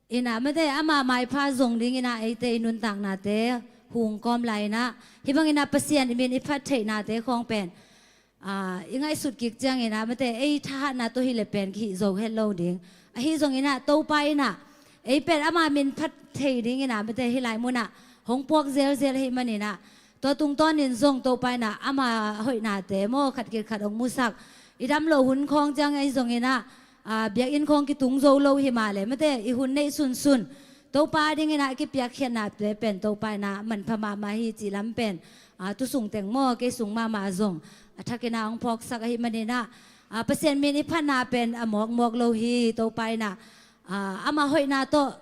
in ah mate, ama maipha zong dingin ah eite i nuntaknate hong kawm lai-in ah, hih bangin ah Pasian i min i phat theihnate khawng pen, ah, i ngaihsut kik ciangin ah mate, ei thahatna tawh hi leh pen kihih zo het lo ding. Ahi zongin ah Topa in ah ei pen ama min phat thei dingin ah mate, hih lai munah hong puak zelzel ahih manin ah, tua tungtawnin zong Topa in ah ama hoihnate maw, khat kit khat hong musak. I dam loh hun khawng ciang ahi zongin ah, ah, biakinn khawng kitung zo lo hi mah leh mate, i hun neih sunsun Topa dingin ah kipiakkhiatnate pen Topa in ah manpha mahmah hi cih lam pen, ah, tu sung teng maw, kei sung mahmah zong a thakin ah hong phawksak ahih manin ah, ah, Pasian min i phatna pen a mawkmawk lo hi. Topa in ah, ah, ama hoihna tawh,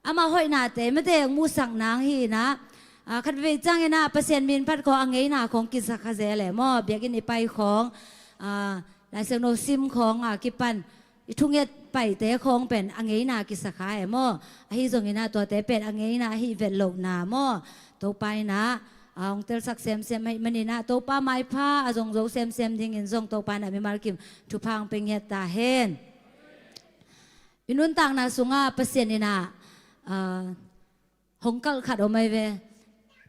ama hoihnate mate hong muhsak nang hi-in ah, ah, khatvei ciangin ah Pasian min phat khawng a ngeina khawng kisa kha zel e maw, biakinn i pai khawng, ah, Lai Siangtho sim khawng a kipan i thunget paite khawng pen a ngeina kisa kha e maw. Ahi zongin ah tuate pen a ngeina ahih vet lohna maw, Topa in ah, ah, hong telsak semsem ahih manin ah Topa maipha a zong zo semsem dingin zong Topa in ah mimal kim thupha hong pia ngiat ta hen. I nuntakna sungah Pasian in ah, ah, hong kalh khat om ahi ve.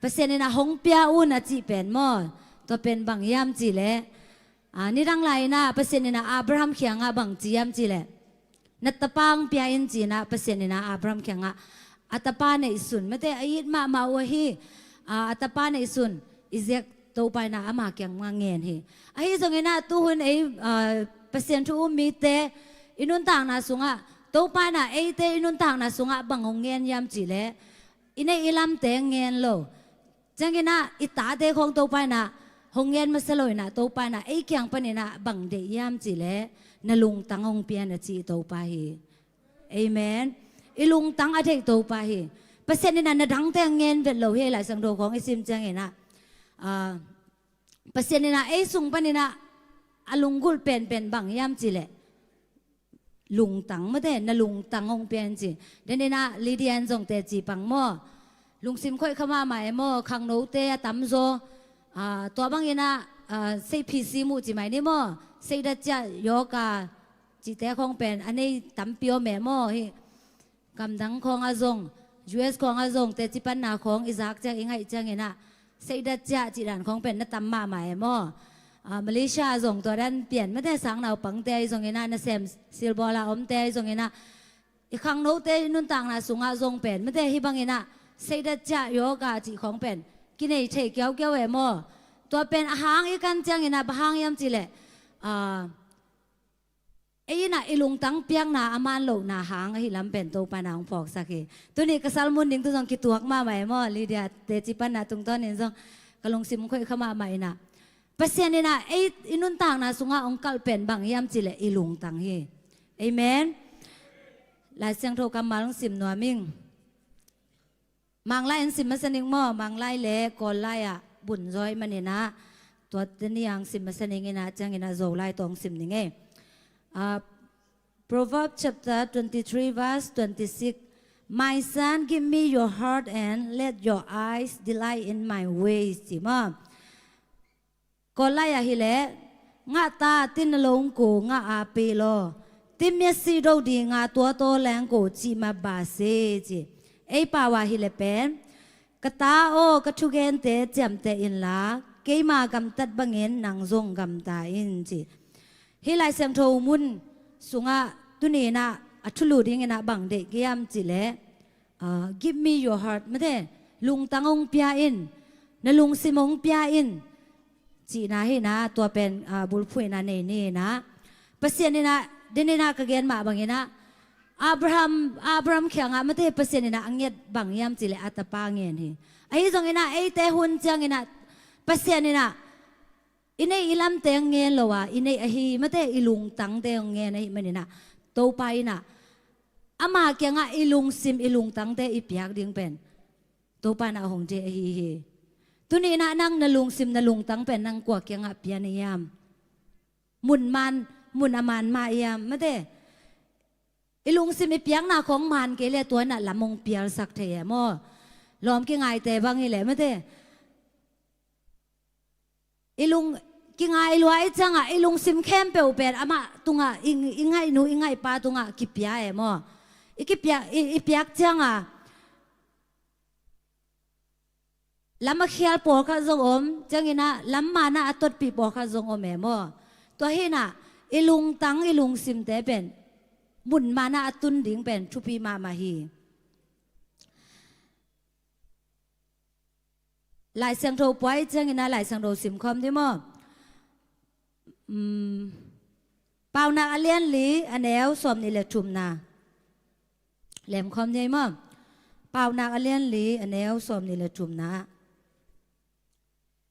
Pasian in ah hong pia un a cih pen maw, tua pen bang hiam cih leh, ah, nidang lai-in ah Pasian in ah Abraham kiangah bang ci hiam cih leh, na tapa hong pia in ci-in ah Pasian in ah Abraham kiangah a tapa neihsun mate, a it mahmah uh ahi, ah, a tapa neihsun Isaac Topa in ah ama kiangah ngen hi. Ahi zongin ah tuhun ei, ah, Pasian thu um mite i nuntakna sungah, Topa in ah eite i nuntakna sungah bang hong ngen hiam cih leh, i neih i lamte ngen lo. Ciangin ah i tate khawng Topa in ah hong ngen masa lo-in ah, Topa in ah ei kiang panin ah bang deih hiam cih leh, na lungtang hong pia in a ci Topa hi. Amen. I lungtang a deih Topa hi. Pasian in ah na dangte hong ngen vet lo hi, Lai Siangtho khawng i sim ciangin ah, ah, Pasian in ah ei sung panin ah a lunggulh penpen bang hiam cih leh, lungtang mate, na lungtang hong pia in ci. Denin ah Lydia in zong teci pang maw, lungsim khoih kha mahmah e maw, khangnote a tamzaw, ah, tua bangin ah, ah, seihphi simu ci mai ni maw, seidat ciah yoga cihte khawng pen a nei tampi om e maw. Hih gamdang khawng ah zong, U S khawng ah zong teci panna khawng i zak ciang, i ngaih ciangin ah seidat ciah cih dan khawng pen na tam mahmah e maw. Ah, Malaysia ah zong tua dan pian mate, sang naupangte ahi zongin ah, nasem silbawl a omte ahi zongin ah, i khangnote i nuntakna sungah zong pen mate, hih bangin ah seidat ciah yoga cih khawng pen kinei thei kiaukiau e maw. Tua pen a hang i kan ciangin ah bang hang hiam cih leh, ah, Ei in ah i lungtang piakna a man lohna hang ahi lam pen Topa in ah hong phawksak hi. Tuni ka sermon ding tu zong kituak mahmah e maw, Lydia teci panna tungtawn in zong ka lungsim khoih kha mahmah in ah, Pasian in ah ei i nuntakna sungah hong kalh pen bang hiam cih leh i lungtang hi. Amen. Lai Siangtho kammal hong sim nuam ing. Manglai in sim masa ning maw, Manglai le Kawllai ah bun zaw ahih manin ah, tuate ni ah hong sim masa ning in ah, ciangin ah Zolai tawh hong sim ning ei. Ah, Proverbs chapter twenty-three, verse twenty-six, "My son, give me your heart and let your eyes delight in my ways," ci maw. Kawllai ah hi leh, "Ngah ta, tin a lawng ko ngah a pe law, tin miat si do dinga tua taw leng ko cih mah ba se," ci. Ei pau ah hi leh pen, "Ka ta aw, ka thugente ciamteh inla, keima gamtat bangin nang zong gamta in," ci. Hih Lai Siangtho mun sungah tuni in ah a thulu dingin ah bang deih ka hiam cih leh, ah, "Give me your heart," mate, lungtang hong pia in, na lungsim hong pia in, cihna hi in ah, tua pen, ah, bulphuhna nei ni in ah. Pasian in ah, den in ah ka gen mah bangin ah, Abraham, Abraham kiangah mate Pasian in ah a nget bang hiam cih leh a tapa ngen hi. Ahi zongin ah eite hun ciangin ah Pasian in ah i neih i lamte hong ngen lo a, i neih ahi mate i lungtangte hong ngen ahih manin ah, Topa in ah ama kiangah i lungsim i lungtangte i piak ding pen Topa in ah hong deih ahi hi. Tuni in ah nang na lungsim na lungtang pen nang kua kiangah pia na hiam? Mun man, mun a man mah hiam mate? I lungsim i piakna khawng man kei leh tua in ah lam hong pialsak thei e maw? Lawm kingaite bang hi leh mate, i lung, kingai lua ahih ciangah i lungsim khempeuh pen amah tungah, i, i ngaihnu i ngaihpa tungah kipia e maw? I kipia, i, i piak ciangah lam a khial pawlkhat zong om, ciangin ah lam man ah a totpih pawlkhat zong om e maw? Tua hi in ah i lungtang i lungsimte pen mun man ah a tun ding pen thupi mahmah hi. Lai Siangtho pua ahih ciangin ah Lai Siangtho simkhawm dih maw? Um, Paunak a lian li a neu sawm nih le thumna. Lemkhawm ni ei maw? Paunak a lian li a neu sawm nih le thumna.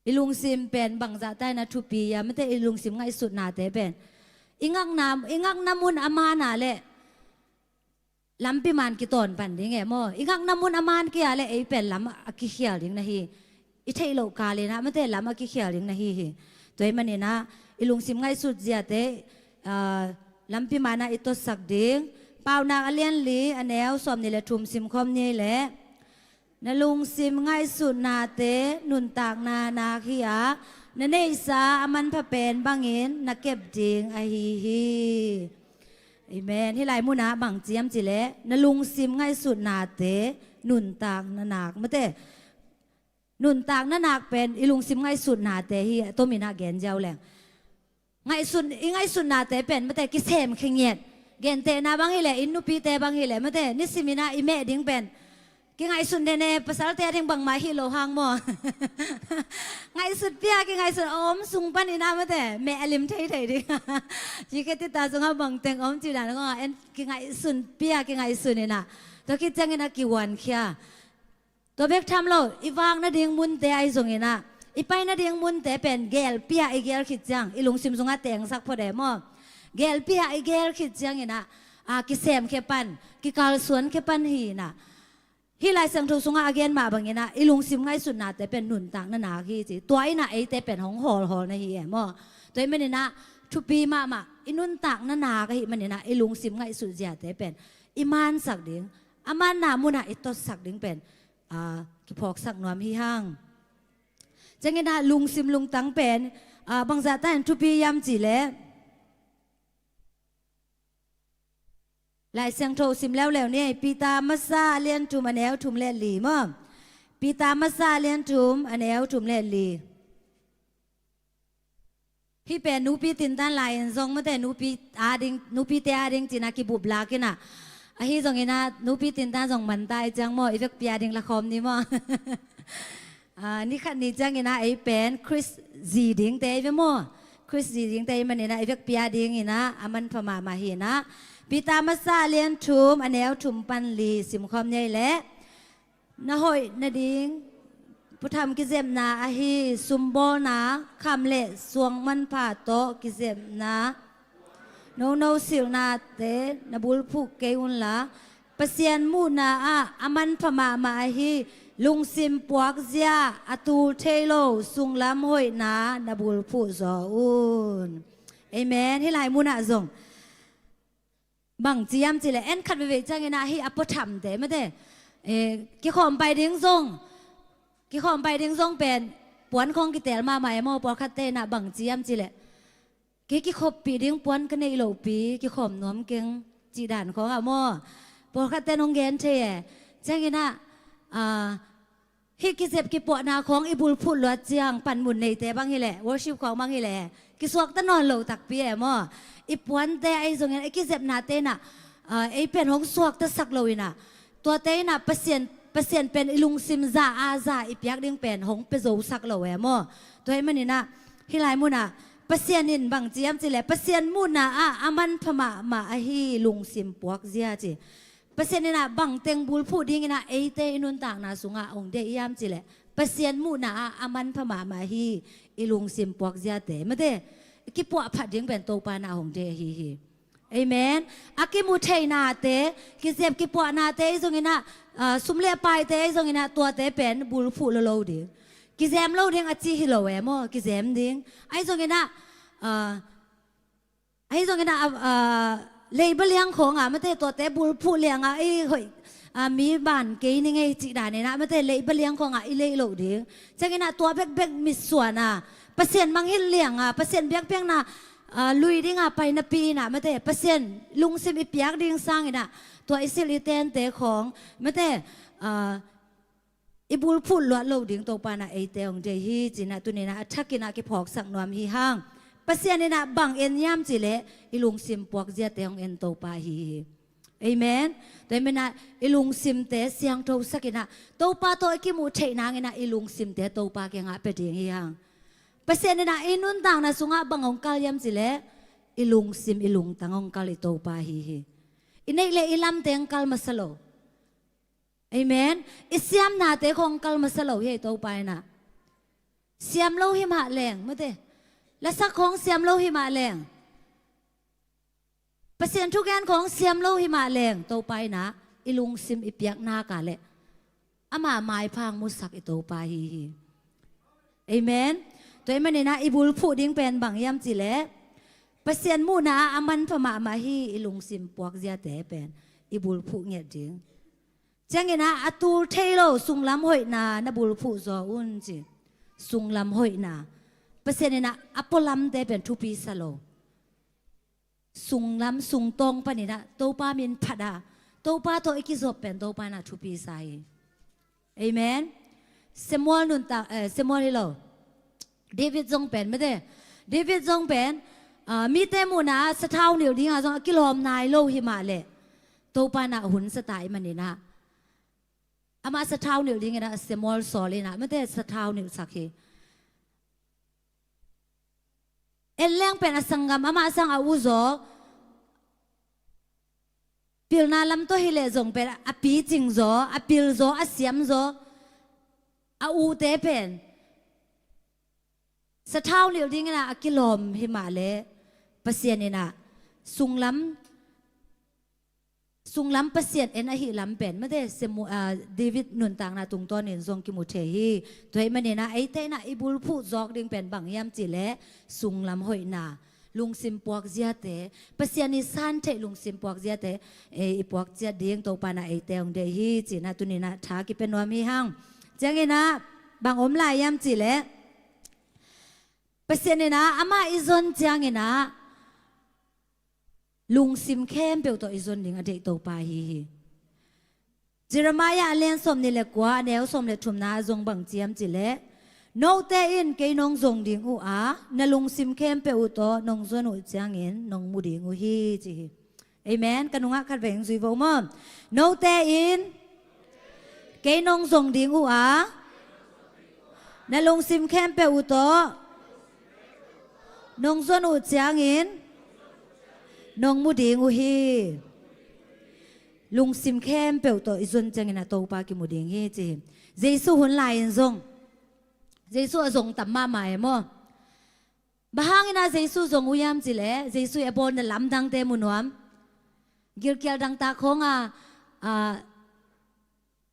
I lungsim pen bangzah ta in ah thupi hiam mate, i lungsim ngaihsutnate pen i ngakna, i ngakna mun a man a leh lampi man kitawn pan ding e maw? I ngakna mun a man kei a leh ei pen lam a kikhial ding na hi. I theih loh kal in ah mate lam a kikhial ding na hi hi. Tua ahih manin ah i lungsim ngaihsut ziate, ah, lampi man ah i totsak ding. Paunak a lian li a neu sawm nih le thum simkhawm ni ei leh, na lungsim ngaihsutnate nuntakna nak hi a, na neihsa a manpha pen bangin na kep ding ahi hi. Amen. Hih lai munah bang ci hiam cih leh na lungsim ngaihsutnate nuntak na nak mate. Nuntak na nak pen i lungsim ngaihsutnate hi, a tomin ah gen ziau leng. Ngaihsun, i ngaihsutnate pen mate kisem khe ngiat. Gentehna bang hi leh, i nupite bang hi leh mate, nisimin ah i meh ding pen kingaihsun den e, pasalte a ding bangmah hi lo hang maw? Ngaihsut pia, kingaihsun om sung panin ah mate, meh a lim thei thei ding. Ci khe ti ta sungah bangteng om ci dan ngawh, en kingaihsun pia, kingaihsun in ah. Tua khit ciangin ah kiuankhia. Tua bek tham lo, i vak nading munte ahi zongin ah, i pai nading munte pen gelpi ah i gel khit ciang i lungsim sungah tengsak phot e maw? Gelpi ah i gel khit ciangin ah, a, kisem khe pan, kikalsuan khe pan hi in ah. Hih Lai Siangtho sungah a gen mah bangin ah i lungsim ngaihsutnate pen nuntak na nak hi ci. Tua in ah eite pen hong hawlhawl na hi e maw? Tua ahih manin ah thupi mahmah, i nuntak na nak ahih manin ah i lungsim ngaihsut ziate pen i mansak ding, a manna munah i totsak ding pen, a, kiphawksak nuam hi hang. Ciangin ah lungsim lungtang pen, a, bangzah ta in thupi hiam cih leh, Lai Siangtho sim leuleu ni ei, Peter masa a lian thum a neu thum le li maw? Peter masa a lian thum a neu thum le li. Hih pen nupi tintan lai-in zong mate, nupi ading, nupite ading ci-in ah kibup lak in ah. Ahi zongin ah nupi tintan zong man ta ahih ciang maw, i vekpi ading la khawm ni maw? Ah, ni khat ni ciangin ah ei pen Khrist zi dingte ei ve maw? Khrist zi dingte i maninah i vekpi a dinginah a manpha mahmah hinah Peter masa a lian thum a neu thum pan li simkhawm ni ei leh. Na hoih nading puatham kizepna ahi sumbawlna, kham le suang manpha tawh kizepna, nono silhnate na bulphuh kei unla, Pasian muhna ah a manpha mahmah ahi lungsim puakzia, a tul thei lo sunglam hoihna na bulphuh zaw un. Amen. Hih lai munah zong bangci hiam cihleh en khat veivei cianginah hih a puathamte mate, eh, kikhawm pai ding zong, kikhawm pai ding zong pen puan khawng kitel mahmah e maw, pawlkhatte inah bangci hiam cihleh kei kikhoppih ding puan ka neih lohpi, kikhawm nuam keng cih dan khawngah maw, pawlkhatte nong gen thei e. Cianginah, ah, hih kizep kipuahna khawng i bulphuh luat ciang panmun neite bang hileh, worship khawng bang hileh kisuakta nawn lo takpi e maw. I puante ahi zongin i kizepnate inah, ah, ei pen hong suaktasak lo inah, tuate inah Pasian, Pasian pen i lungsim za a za i piak ding pen hong pia zosak lo e maw. Tua ahih maninah hih lai munah Pasian in bangci hiam cihleh Pasian muhna ah a manpha mahmah ahi lungsim puakzia ci. Pasian inah bangteng bulphuh dinginah eite i nuntakna sungah hong deih hiam cihleh Pasian muhna ah a manpha mahmah ahi i lungsim puakziate mate, kipuah phat ding pen Topa inah hong deih ahi hi. Amen. A kimu theihnate, kizep kipuahnate ahi zonginah, ah, sum le paite ahi zonginah tuate pen bulphuh lo lo ding. Kizem lo ding a ci hi lo e maw, kizem ding. Ahi zonginah, ah, ahi zonginah, ah, ah, leiba liang khawngah mate tuate bulphuh liangah i hoih, ah, mi ban kei ni ngei cih daninah mate leiba liang khawngah i leih loh ding. Cianginah tua bekbek mitsuanah Pasian mangngilh liangah, Pasian biakpiakna, ah, lui dingah pai napi inah mate Pasian lungsim i piak ding sanginah tua i silh i tente khawng mate, ah, i bulphuh luat lo ding Topa inah eite hong deih hi. Cinah tuninah a thakinah kiphawksak nuam hi hang. Pasian inah bang en hiam cihleh i lungsim puakziate hong en Topa hi hi. Amen. Tua ahih maninah i lungsimte siangthosak inah Topa tawh i kimuh theih nanginah i lungsimte Topa kiangah pia ding hi hang. Pasian inah i nuntakna sungah bang hong kal hiam cihleh i lungsim i lungtang hong kal i Topa hi hi. I neih le i lamte hong kal masa lo. Amen. I siamnate khawng kal masa lo hi ei Topa inah. Siam lo hi mah leng mate, lasak khawng siam lo hi mah leng, Pasian thugen khawng siam lo hi mah leng Topa inah i lungsim i piak nak a leh ama maipha hong musak i Topa hi hi. Amen. Tua ahih maninah i bulphuh ding pen bang hiam cihleh Pasian muhna ah a manpha mahmah hi i lungsim puakziate pen i bulphuh ngiat ding. Cianginah a tul thei lo sunglam hoihna na bulphuh zaw un ci. Sunglam hoihna, Pasian inah a pualamte pen thupi sa lo. Sunglam sungtawng paninah Topa min phat a Topa tawh i kizop pen Topa inah thupi sa hi. Amen. Samuel nuntak, eh, Samuel hi lo, David zong pen mate, David zong pen, ah, mite muhna ah sathau nilh dingah zong a kilawm nai lo hi mah leh Topa inah hun sa ta ahih maninah amah sathau nilh dinginah Samuel sawl inah mate sathau nilhsak hi. En leng pen a sanggam amah sang a u zaw, pilna lam tawh hileh zong pen a picing zaw, a pil zaw, a siam zaw, a ute pen sathau nilh dinginah a kilawm hi mah leh Pasian inah sunglam, sunglam Pasian en ahih lam pen mate Samu-, ah, David nuntakna tungtawnin zong kimu thei hi. Tua ahih maninah eite inah i bulphuh zawk ding pen bang hiam cihleh sunglam hoihna, lungsim puakziate, Pasian i san theih lungsim puakziate, eh, i puak ciat ding Topa inah eite hong deih hi. Cinah tuninah tha kipia nuam hi hang. Cianginah bang om lai hiam cihleh Pasian inah amah i zon cianginah lungsim khempeuh tawh i zon ding a deih Topa hi hi. Jeremiah a lian sawm nih le kua a neu sawm le thumna ah zong bangci hiam cihleh, note in kei nong zong ding uh a na lungsim khempeuh uh tawh nong zon uh ciangin nong mu ding uh hi ci hi. Amen. Ka nungah khat vei hong zui vo maw. Note in kei nong zong ding uh a na lungsim khempeuh uh tawh Nong zon uh ciangin nong mu ding uh hi. Lungsim khempeuh tawh i zon ciangin ah Topa kimu ding hi ci hi. Jesu hun lai-in zong, Jesu a zong tam mahmah e maw. Bang hangin ah Jesu zong uh hiam cih leh Jesu i a bawlna lamdangte mu nuam. Gilkial dangtak khawng a, a,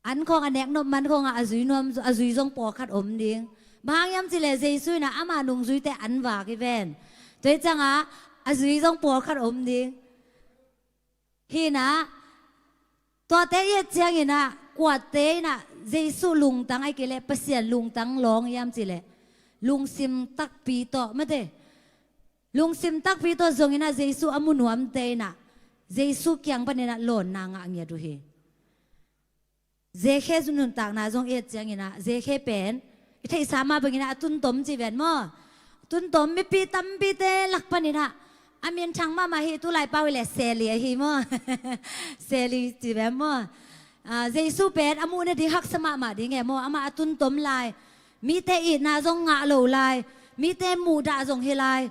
an khawng a nek nop man khawng a, a zui nuam, a zui zong pawlkhat om ding. Bang hang hiam cih leh Jesu in ah ama nungzuite an vak hi ven. Tua hi ciangah a zui zong pawlkhat om ding. Hi in ah, tuate i et ciangin ah, kuate in ah Jesu lungtang ahih kei leh Pasian lungtang lawng hiam cih leh lungsim takpi tawh, mate. Lungsim takpi tawh zongin ah Jesu a mu nuamte in ah Jesu kiang panin ah lawnna ngah ngiat uh hi. Zekhe nuntakna zong i et ciangin ah, Zekhe pen i theihsa mah bangin ah a tuntom ci ven maw. Tuntom, mipi tampite lak panin ah a minthang mahmah hi, tulai pau hi leh Seli ahi maw. Seli ci ven maw. Ah, Jesu pen a muh nading haksa mahmah ding e maw. Amah a tuntom lai, mite itna zong ngah lo lai, mite muhdah zong hi lai.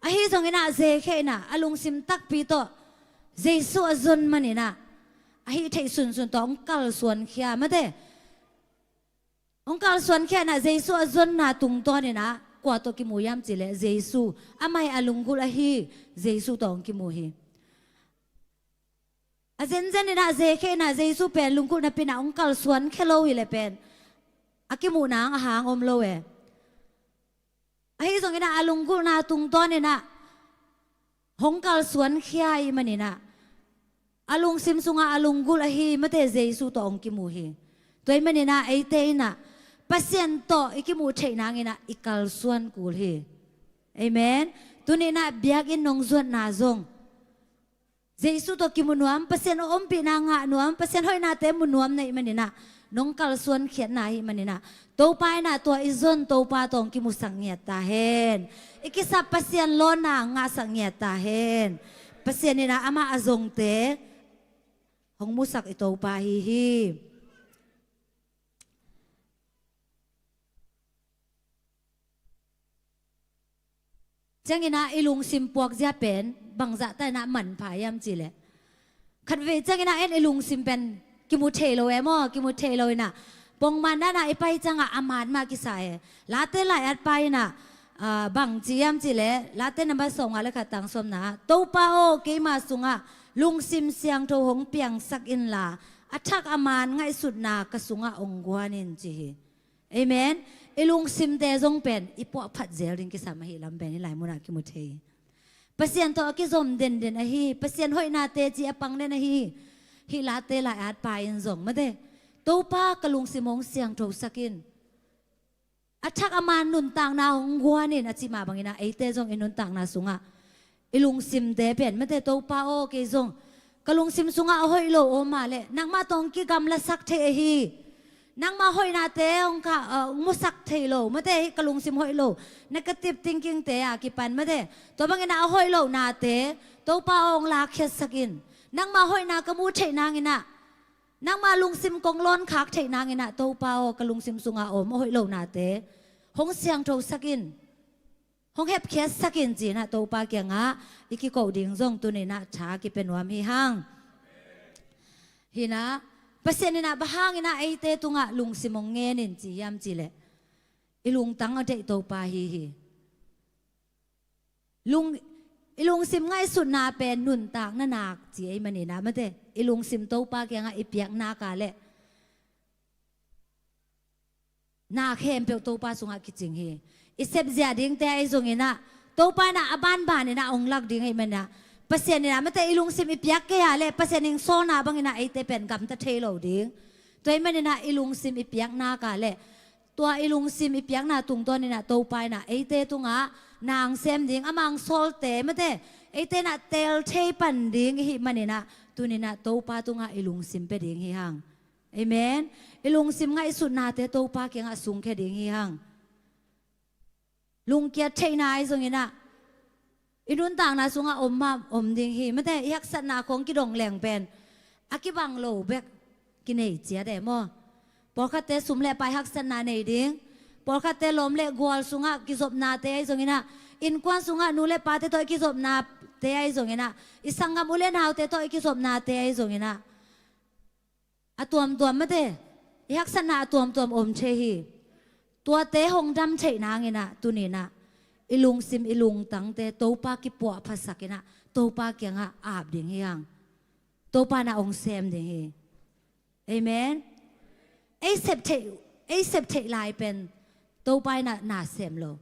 Ahi zongin ah Zekhe in ah a lungsim takpi tawh Jesu a zon manin ah, a hih theih sunsun tawh hong kalsuankhia, mate. Hong kalsuankhia in ah Jesu a zonna tungtawnin ah kua tawh kimu hiam cih leh Jesu, amah hi a lunggulh ahi Jesu tawh hong kimu hi. A zenzen in ah Zekhe in ah Jesu pen lunggulh napi in ah hong kalsuankhia lo hi leh pen a kimuhna hang a hang om lo e. Ahi zongin ah a lunggulhna tungtawnin ah hong kalsuankhia ahih manin ah, a lungsim sungah a lunggulh ahi, mate, Jesu tawh hong kimu hi. Tua ahih manin ah eite in ah Pasian tawh i kimuh theih nangin ah i kalsuan kul hi. Amen. Tuni in ah biakinn nong zuatna zong Jesu tawh kimu nuam, Pasian a ompihna ngah nuam, Pasian hoihnate mu nuam na hih manin ah, nong kalsuankhiatna ahih manin ah, Topa in ah tua i zon Topa tawh hong kimusak ngiat ta hen. I kisap Pasian lawnna ngahsak ngiat ta hen. Pasian in ah amah a zongte hong musak i Topa ahi hi. Ciangin ah i lungsim puakzia pen bangzah ta in ah manpha hiam cih leh, khatvei ciangin ah en i lungsim pen kimu thei lo e maw, kimu thei lo in ah pongman dan ah i pai ciangah a man mah kisa e. Late lai-at pa in ah, ah, bang ci hiam cih leh, Late number sawmnga le khat tang sawmna ah, Topa aw, keima sungah lungsim siangtho hong piangsak inla, a thak a man ngaihsutna ka sungah hong guan in ci hi. Amen. I lungsimte zong pen i puahphat zel ding kisam ahi lam pen hih lai munah kimu thei hi. Pasian tawh a kizom denden ahi, Pasian hoihnate ci a pang den ahi. Hih Late lai-at pa in zong, mate, Topa, ka lungsim hong siangthosak in, a thak a man nuntakna hong guan in, a cih mah bangin ah eite zong i nuntakna sungah i lungsimte pen, mate, Topa aw, kei zong ka lungsim sungah a hoih lo om mah leh nangmah tawh hong kigamlasak thei ahi. Nangmah hoihnate hong ka, ah, hong musak thei lo, mate, hih ka lungsim hoih lo, negative thinkingte a kipan, mate, tua bangin ah a hoih lohnate Topa aw, hong lakkhiatsak in. Nangmah hoihna ka muh theih nangin ah, nangmah lungsim kong lawnkhak theih nangin ah, Topa aw, ka lungsim sungah a om a hoih lohnate hong siangthosak in, hong hepkhiatsak in ci-in ah Topa kiangah i kikoh ding zong tuni in ah tha kipia nuam hi hang. Hi in ah, Pasian in ah bang hangin ah eite tungah lungsim hong ngen in ci hiam cih leh, i lungtang a deih Topa ahi hi. Lung, i lungsim ngaihsutna pen nuntakna nak ci ahih manin ah, mate, i lungsim Topa kiangah i piak nak leh, na khempeuh Topa sungah kicing hi. I sepzia dingte ahi zongin ah, Topa in ah a banban in ah hong lak ding ahih manin ah, Pasian in ah, mate, i lungsim i piak kei a leh Pasian in sawlna bangin ah eite pen gamta thei lo ding. Tua ahih manin ah i lungsim i piak nak leh, tua i lungsim i piakna tungtawnin ah Topa in ah eite tungah nang sem ding, amah hong sawlte, mate, eite in ah teel thei pan ding i hih manin ah, tuni in ah Topa tungah i lungsim pia ding hi hang. Amen. I lungsim ngaihsutnate Topa kiangah sungkhia ding hi hang. Lungkiat theihna ahi zongin ah, i nuntakna sungah om mah om ding hi, mate, i haksatna khawng kidong leng pen a kibang lo bek kinei ciat e maw. Pawlkhatte sum le pai haksatna nei ding, Pawlkhatte lawm le gual sungah kizopnate ahi zonginah, innkuan sungah nu le pate tawh i kizopnate ahi zonginah, i sanggam u le naute tawh i kizopnate ahi zonginah, a tuamtuam mate, i haksatna a tuamtuam om thei hi. Tuate hong dam theih nanginah tuninah i lungsim i lungtangte Topa kipuahphatsakinah Topa kiangah ap ding hi hang. Topa na hong sem ding hi. Amen. Ei sep theih, ei sep theih lai pen Topa inah na sem lo.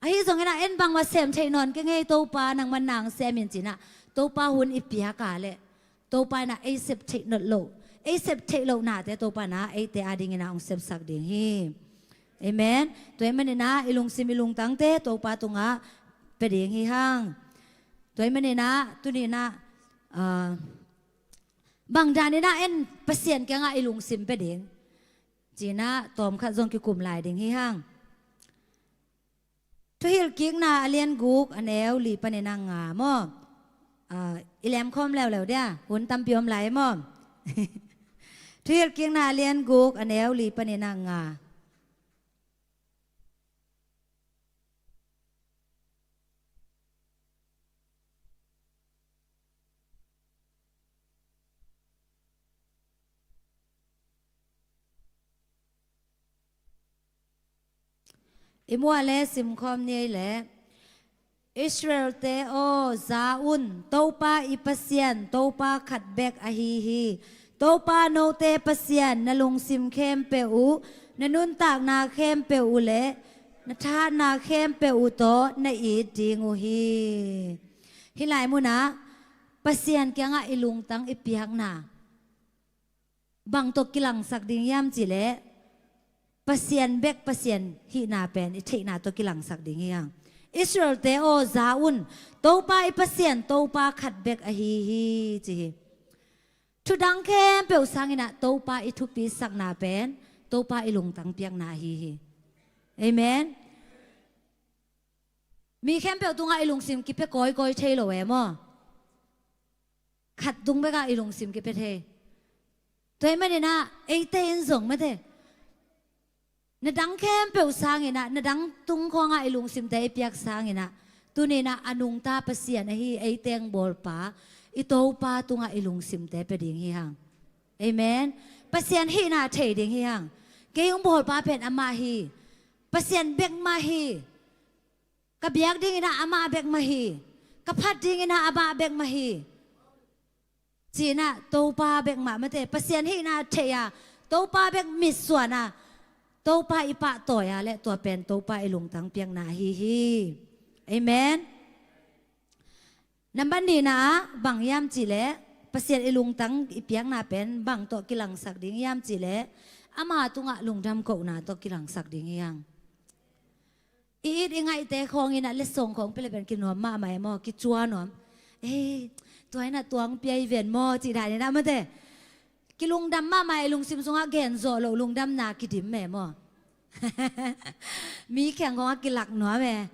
Ahi zonginah en bangmah sem theih nawn kei ngei Topa, nangman nang sem in cinah Topa hun i piak a leh Topa inah ei sep theih nawn lo, ei sep theih loh nate Topa inah eite adinginah hong sepsak ding hi. Amen. Tua ahih maninah i lungsim i lungtangte Topa tungah pia ding hi hang. Tua ahih maninah tuninah, ah, bang daninah en Pasian kiangah i lungsim pia ding cinah tawmkhat zong kikum lai ding hi hang. Thuhilhkikna a lian guk a neu li panin a nga maw? Ah, i lemkhawm leuleu dia, hun tampi om lai maw? Thuhilhkikna a lian guk a neu li panin a nga. I muah le simkhawm ni ei leh, Israel-te aw, za un, Topa i Pasian, Topa khat bek ahi hi. Topa note Pasian na lungsim khempeuh uh, na nuntakna khempeuh uh le na thahatna khempeuh uh tawh na it ding uh hi. Hih lai munah Pasian kiangah i lungtang i piakna bang tawh kilangsak ding hiam cihleh, Pasian bek Pasian hihna pen i theihna tawh kilangsak ding hi hang. Israel-te aw, za un, Topa i Pasian, Topa khat bek ahi hi, ci hi. Thudang khempeuh sanginah Topa i thupisakna pen Topa i lungtang piakna ahi hi. Amen. Mi khempeuh tungah i lungsim kipia kawikawi thei lo e maw? Khat tung bekah i lungsim kipia thei. Tua ahih maninah eite in zong mate, na dang khempeuh sanginah, na dang tung khawngah i lungsimte i piak sanginah, tuninah a nungta Pasian ahi eite hong bawlpa i Topa tungah i lungsimte pia ding hi hang. Amen. Pasian hihna thei ding hi hang. Kei hong bawlpa pen amah hi. Pasian bek mah hi. Ka biak dinginah amah bek mah hi. Ka phat dinginah amah bek mah hi. Cinah Topa bek mah mate, Pasian hihna thei a, Topa bek mitsuan a, Topa i pahtawi a le tua pen Topa i lungtang piakna ahi hi. Amen. Nambat nihna ah bang hiam cihleh, Pasian i lungtang i piakna pen bang tawh kilangsak ding hiam cihleh, ama tungah lungdam kohna tawh kilangsak ding hi hang. I it i ngaihte khawng inah letsong khawng pia le pen kinuam mahmah e maw, kicua nuam. Ei, tua inah tuang pia i ven maw, cih dan inah mate. Kilungdam mahmah e, lungsim sungah gen zawh loh lungdamna kidim e maw. Mi kheng khawngah kilak nuam e,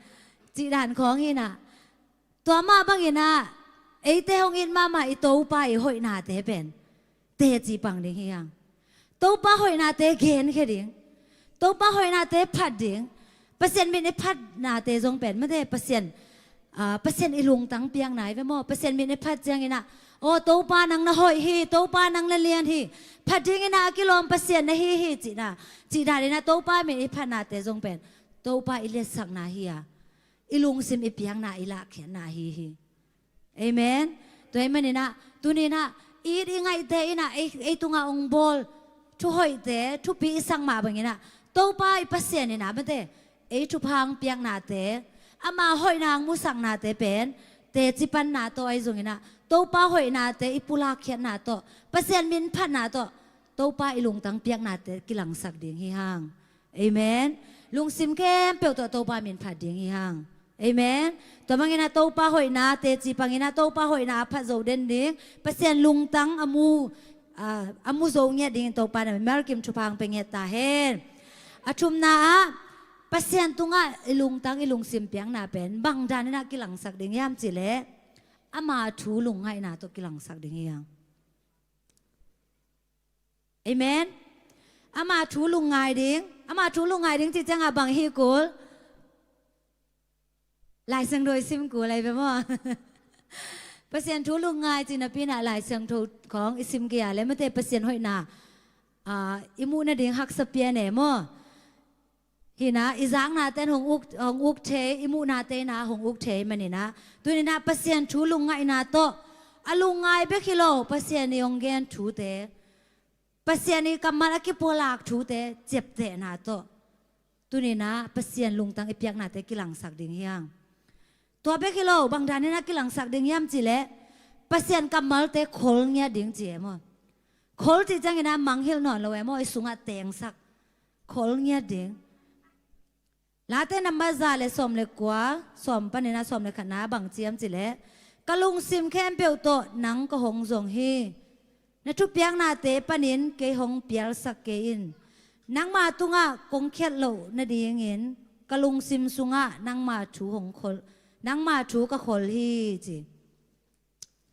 cih dan khawng inah. Tua mah banginah eite hong it mahmah i Topa i hoihnate pen teci pang ding hi hang. Topa hoihnate genkhia ding. Topa hoihnate phat ding. Pasian min i phatnate zong pen mate, Pasian, ah, Pasian i lungtang piakna hi ve maw? Pasian min i phat cianginah, aw Topa nang na hoih hi, Topa nang na lian hi, phat dinginah a kilawm Pasian na hi hi, cihna, cih daninah Topa min i phatnate zong pen Topa i letsakna hi a, i lungsim i piakna, i lahkhiatna ahi hi. Amen. Tua ahih maninah tuninah i it i ngaihte inah ei, ei tungah hong bawl thuhoihte, thupi i sak mah banginah Topa i Pasian inah mate, ei thupha hong piaknate, ama hoihna hong musaknate pen teci panna tawh ahi zonginah Topa hoihnate i pulakkhiatna tawh, Pasian min phatna tawh Topa i lungtang piaknate kilangsak ding hi hang. Amen. Lungsim khempeuh tawh Topa min phat ding hi hang. Amen. Tua banginah Topa hoihna teci panginah Topa hoihna a phat zo den ding, Pasian lungtang a mu, a, a mu zo ngiat dingin Topa na mimal kim thupha hong pia ngiat ta hen. A thumna ah Pasian tungah i lungtang i lungsim piakna pen bang daninah kilangsak ding hiam cihleh, ama thu lungngaihna tawh kilangsak ding hi hang. Amen. Ama thu lungngai ding, ama thu lungngai ding cih ciangah bang hi kul? Lai Siangtho i sim kul ahi ve maw? Pasian thu lungngai cih napi inah Lai Siangtho khawng i sim kei a leh mate Pasian hoihna, ah, i muh nading haksa pian e maw? Hi inah i zaknate in hong uk, hong uk thei, i muhnate inah hong uk thei maninah tuni inah Pasian thu lungngahna tawh, a lungngai bek hi lo, Pasian i hong gen thute, Pasian i kammal a kipulak thute ciaptehna tawh tuni inah Pasian lungtang i piaknate kilangsak ding hi hang. Tua bek hi lo, bang dan inah kilangsak ding hiam cih leh Pasian kammalte khol ngiat ding ci e maw? Khol cih ciang inah mangngilh nawn lo e maw, i sungah tengsak, khol ngiat ding. Late number za le sawm le kua, sawm panin ah sawm le khatna bang ci hiam cih leh, ka lungsim khempeuh tawh nang ka hong zong hi. Na thupiaknate panin kei hong pialsak kei in. Nangma tungah kong khiat loh nadingin ka lungsim sungah nangma thu hong khol, nangma thu ka khol hi ci.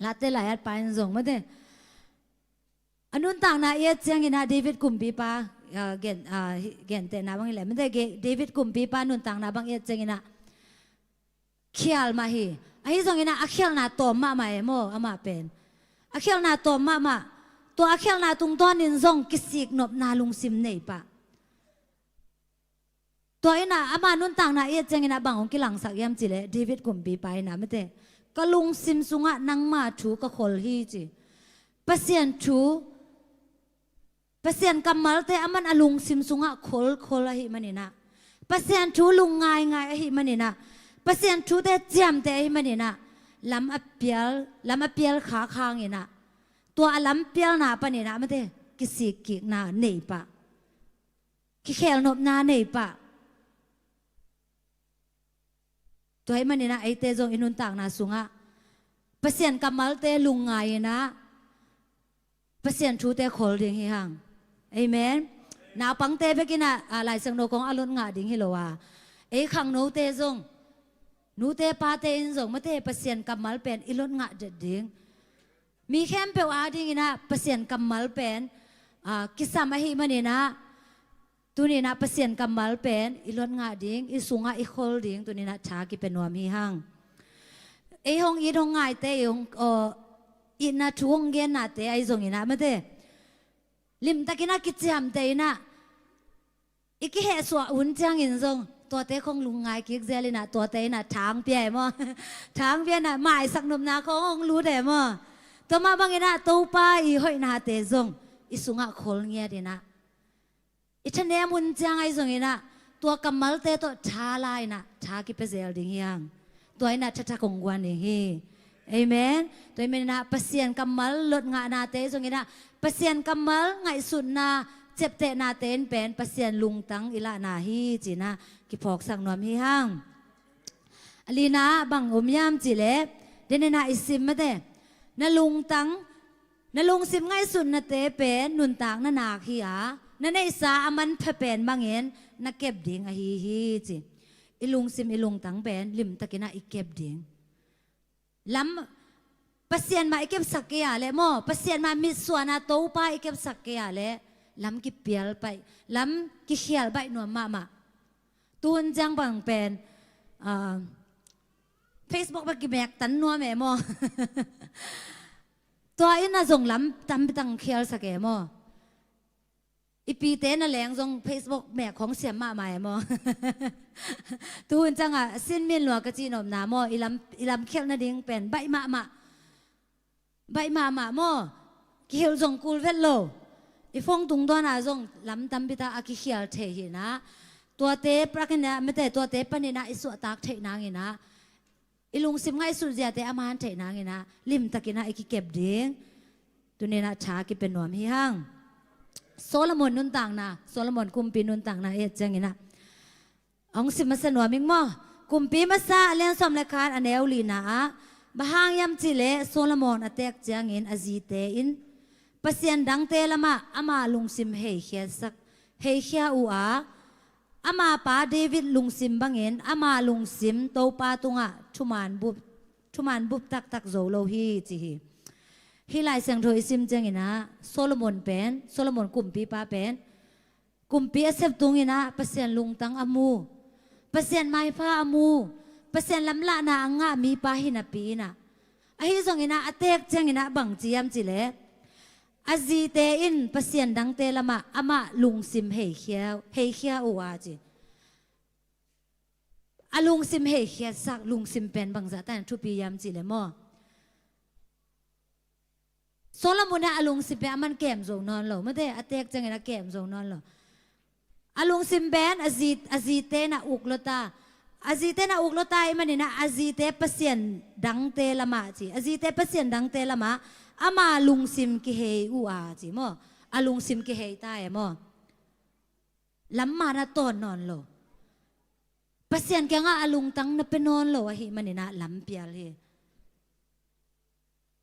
Late lai-at pa in zong mate. A nuntakna i et ciang inah David kumpipa, ah, gen, ah, hi, gentehna bang hi leh mate, ge-, David kumpipa nuntakna bang i et ciang inah khial mah hi. Ahi zong inah a khialna tawm mahmah e maw, amah pen. A khialna tawm mahmah. Tua a khialna tungtawnin zong kisik nopna lungsim nei pah. Tua inah ama nuntakna i et ciang inah bang hong kilangsak hiam cih leh David kumpipa inah mate, ka lungsim sungah nangma thu ka khol hi ci. Pasian thu, Pasian kammalte aman a lungsim sungah kholkhol ahih maninah, Pasian thu lungngaingai ahih maninah, Pasian thute ciamteh ahih maninah, lam a pial, lam a pial khak hanginah, tua a lam pialna paninah mate, kisikkikna nei pah. Kikhelnopna nei pah. Tua ahih maninah eite zong i nuntakna sungah Pasian kammalte lungngai inah Pasian thute khol ding hi hang. Amen. Naupangte bek inah, ah, Lai Siangtho khawng a lot ngah ding hi lo a, ei khangnote zong, nute pate in zong mate Pasian kammal pen i lot ngah det ding. Mi khempeuh adinginah Pasian kammal pen, ah, kisam ahih maninah, tuninah Pasian kammal pen i lot ngah ding, i sungah i khol ding, tuninah tha kipia nuam hi hang. Ei hong it hong ngaite, ei hong, aw, itna thu hong gennate ahi zonginah mate, limtakinah kiciamteh inah, i kihehsuah hun ciangin zong tuate khong lungngai kik zel inah, tuate inah thang pia e maw? Thang pia inah maisak nopna khong hong lut e maw? Tua mah banginah Topa i hoihnate zong i sungah khol ngiat inah, i thanem hun ciang ahi zonginah tua kammalte tawh tha la inah tha kipia zel ding hi hang. Tua inah thathak hong guan ding hi. Amen. Tua ahih maninah Pasian kammal lot ngahnate zonginah Pasian kammal ngaihsutna ciaptehnate in pen Pasian lungtang i lahna hi cinah kiphawksak nuam hi hang. A lina ah bang om hiam cih leh, den inah i sim mate, na lungtang, na lungsim ngaihsutnate pen nuntak na nak hi a, na neihsa a manpha pen bangin na kep ding ahi hi ci. I lungsim i lungtang pen limtakinah i kep ding. Lam, Pasian mah i kepsak kei a leh maw, Pasian mah mitsuana Topa i kepsak kei a leh lam kipial baih, lam kikhial baih nuam mahmah. Tuhun ciang bang pen, ah, Facebook bek kimek tan nuam e maw? Tua inah zong lam tampi tak khialsak e maw? I pite na leng zong Facebook mek khong siam mahmah e maw? Tuhun ciangah sinmin lua ka cihnopna maw, i lam, i lam khialh nading pen baih mahmah. Baih mahmah maw? Kihilh zong kul vet lo. I phone tungtawnah zong lam tampi tak a kikhial thei hinah, tuate prakinah mate, tuate paninah i suahtak theih nanginah, i lungsim ngaihsut ziate a man theih nanginah limtakinah i kikep ding. Tuninah tha kipia nuam hi hang. Solomon nuntakna, Solomon kumpi nuntakna i et cianginah, hong sim masa nuam ing maw? Kumpi Masa a lian sawm le khat a neu lina ah, bang hang hiam cih leh Solomon a teek ciangin a zite in Pasian dangte lamah ama lungsim heikhiasak, heikhia uh a, ama pa David lungsim bangin ama lungsim Topa tungah thuman bup, thuman bup taktak zo lo hi ci hi. Hih Lai Siangtho i sim cianginah Solomon pen, Solomon kumpipa pen Kumpi a sep tunginah Pasian lungtang a mu, Pasian maipha a mu, Pasian lamlahna a ngah mipa hi napi inah, ahi zonginah a teek cianginah bangci hiam cileh, a zite in pasian dangte lamah amah lungsim heikhia, heikhia uh a ci. A lungsim heikhiatsak lungsim pen bangzah tan thupi hiam cileh maw? Solomon in a lungsim pen a man kem zo nawn lo, mate, a teek ciangin a kem zo nawn lo. A lungsim pen a zi, a zite na uk lota. A zite na uk lota i maninah a zite pasian dangte lamah ci. A zite pasian dangte lamah ama lungsim kihei uh a ci maw? A lungsim kihei ta e maw? Lamma na tawn nawn lo. Pasian kiangah a lungtang na pia nawn lo ahi maninah lampial hi.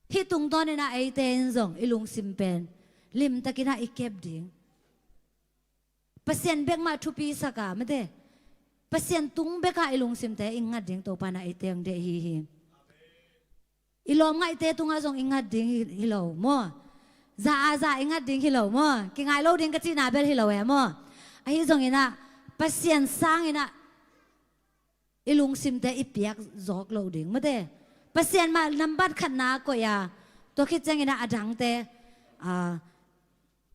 Hih tungtawninah eite in zong i lungsim pen limtakinah i kep ding. Pasian bekmah thupi saka, mate, Pasian tung bekah i lungsimte i ngat ding Topa na eite ang deh hi hi. I lawmngaihte tungah zong i ngat ding hi, hi lo maw? Za a za i ngat ding hi lo maw? Kingai lo ding ka cihna bel hi lo e maw? Ahi zonginah Pasian sanginah i lungsimte i piak zawk lo ding, mate. Pasian mah nambat khatna koih a, tua khit cianginah a dangte, a,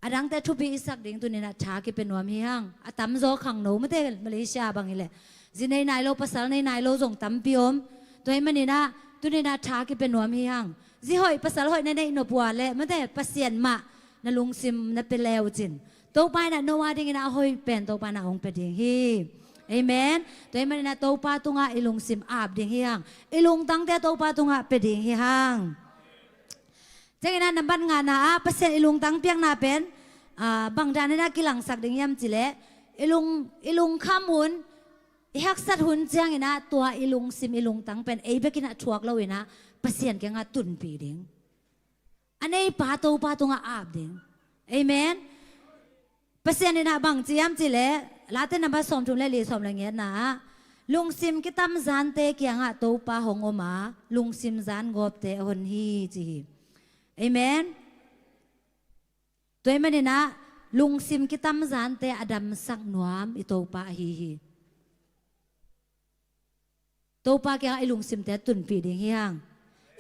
a dangte thupi i sak ding tuninah tha kipia nuam hi hang. A tamzaw khangno, mate, Malaysia bang hileh zi nei nai lo, pasal nei nai lo zong tampi om. Tua hi maninah tuninah tha kipia nuam hi hang. Zi hoih pasal hoih na neih nop uh a leh, mate, Pasian mah na lungsim na pia le uh cin, Topa inah no a dinginah a hoih pen Topa na hong pia ding hi. Amen. Tua hi maninah Topa tungah i lungsim ap ding hi hang. I lungtangte Topa tungah pia ding hi hang. Cianginah nambat ngana ah Pasian i lungtang piakna pen, ah, bang daninah kilangsak ding hiam cileh, i lung, i lungkham hun, i haksat hun cianginah tua i lungsim i lungtang pen ei bekinah thuak loinah Pasian kiangah tunpih ding. A neipa Topa tungah ap ding. Amen. Pasian inah bang ci hiam cileh, Late nambat sawmthum le li, sawm le ngiatna ah, lungsim kitamzante kiangah Topa hong om a, lungsim zan gawpte a hon hi ci hi. Amen. Tua hi maninah lungsim kitamzante a damsak nuam i Topa ahi hi. Topa kiangah i lungsimte tunpih ding hi hang.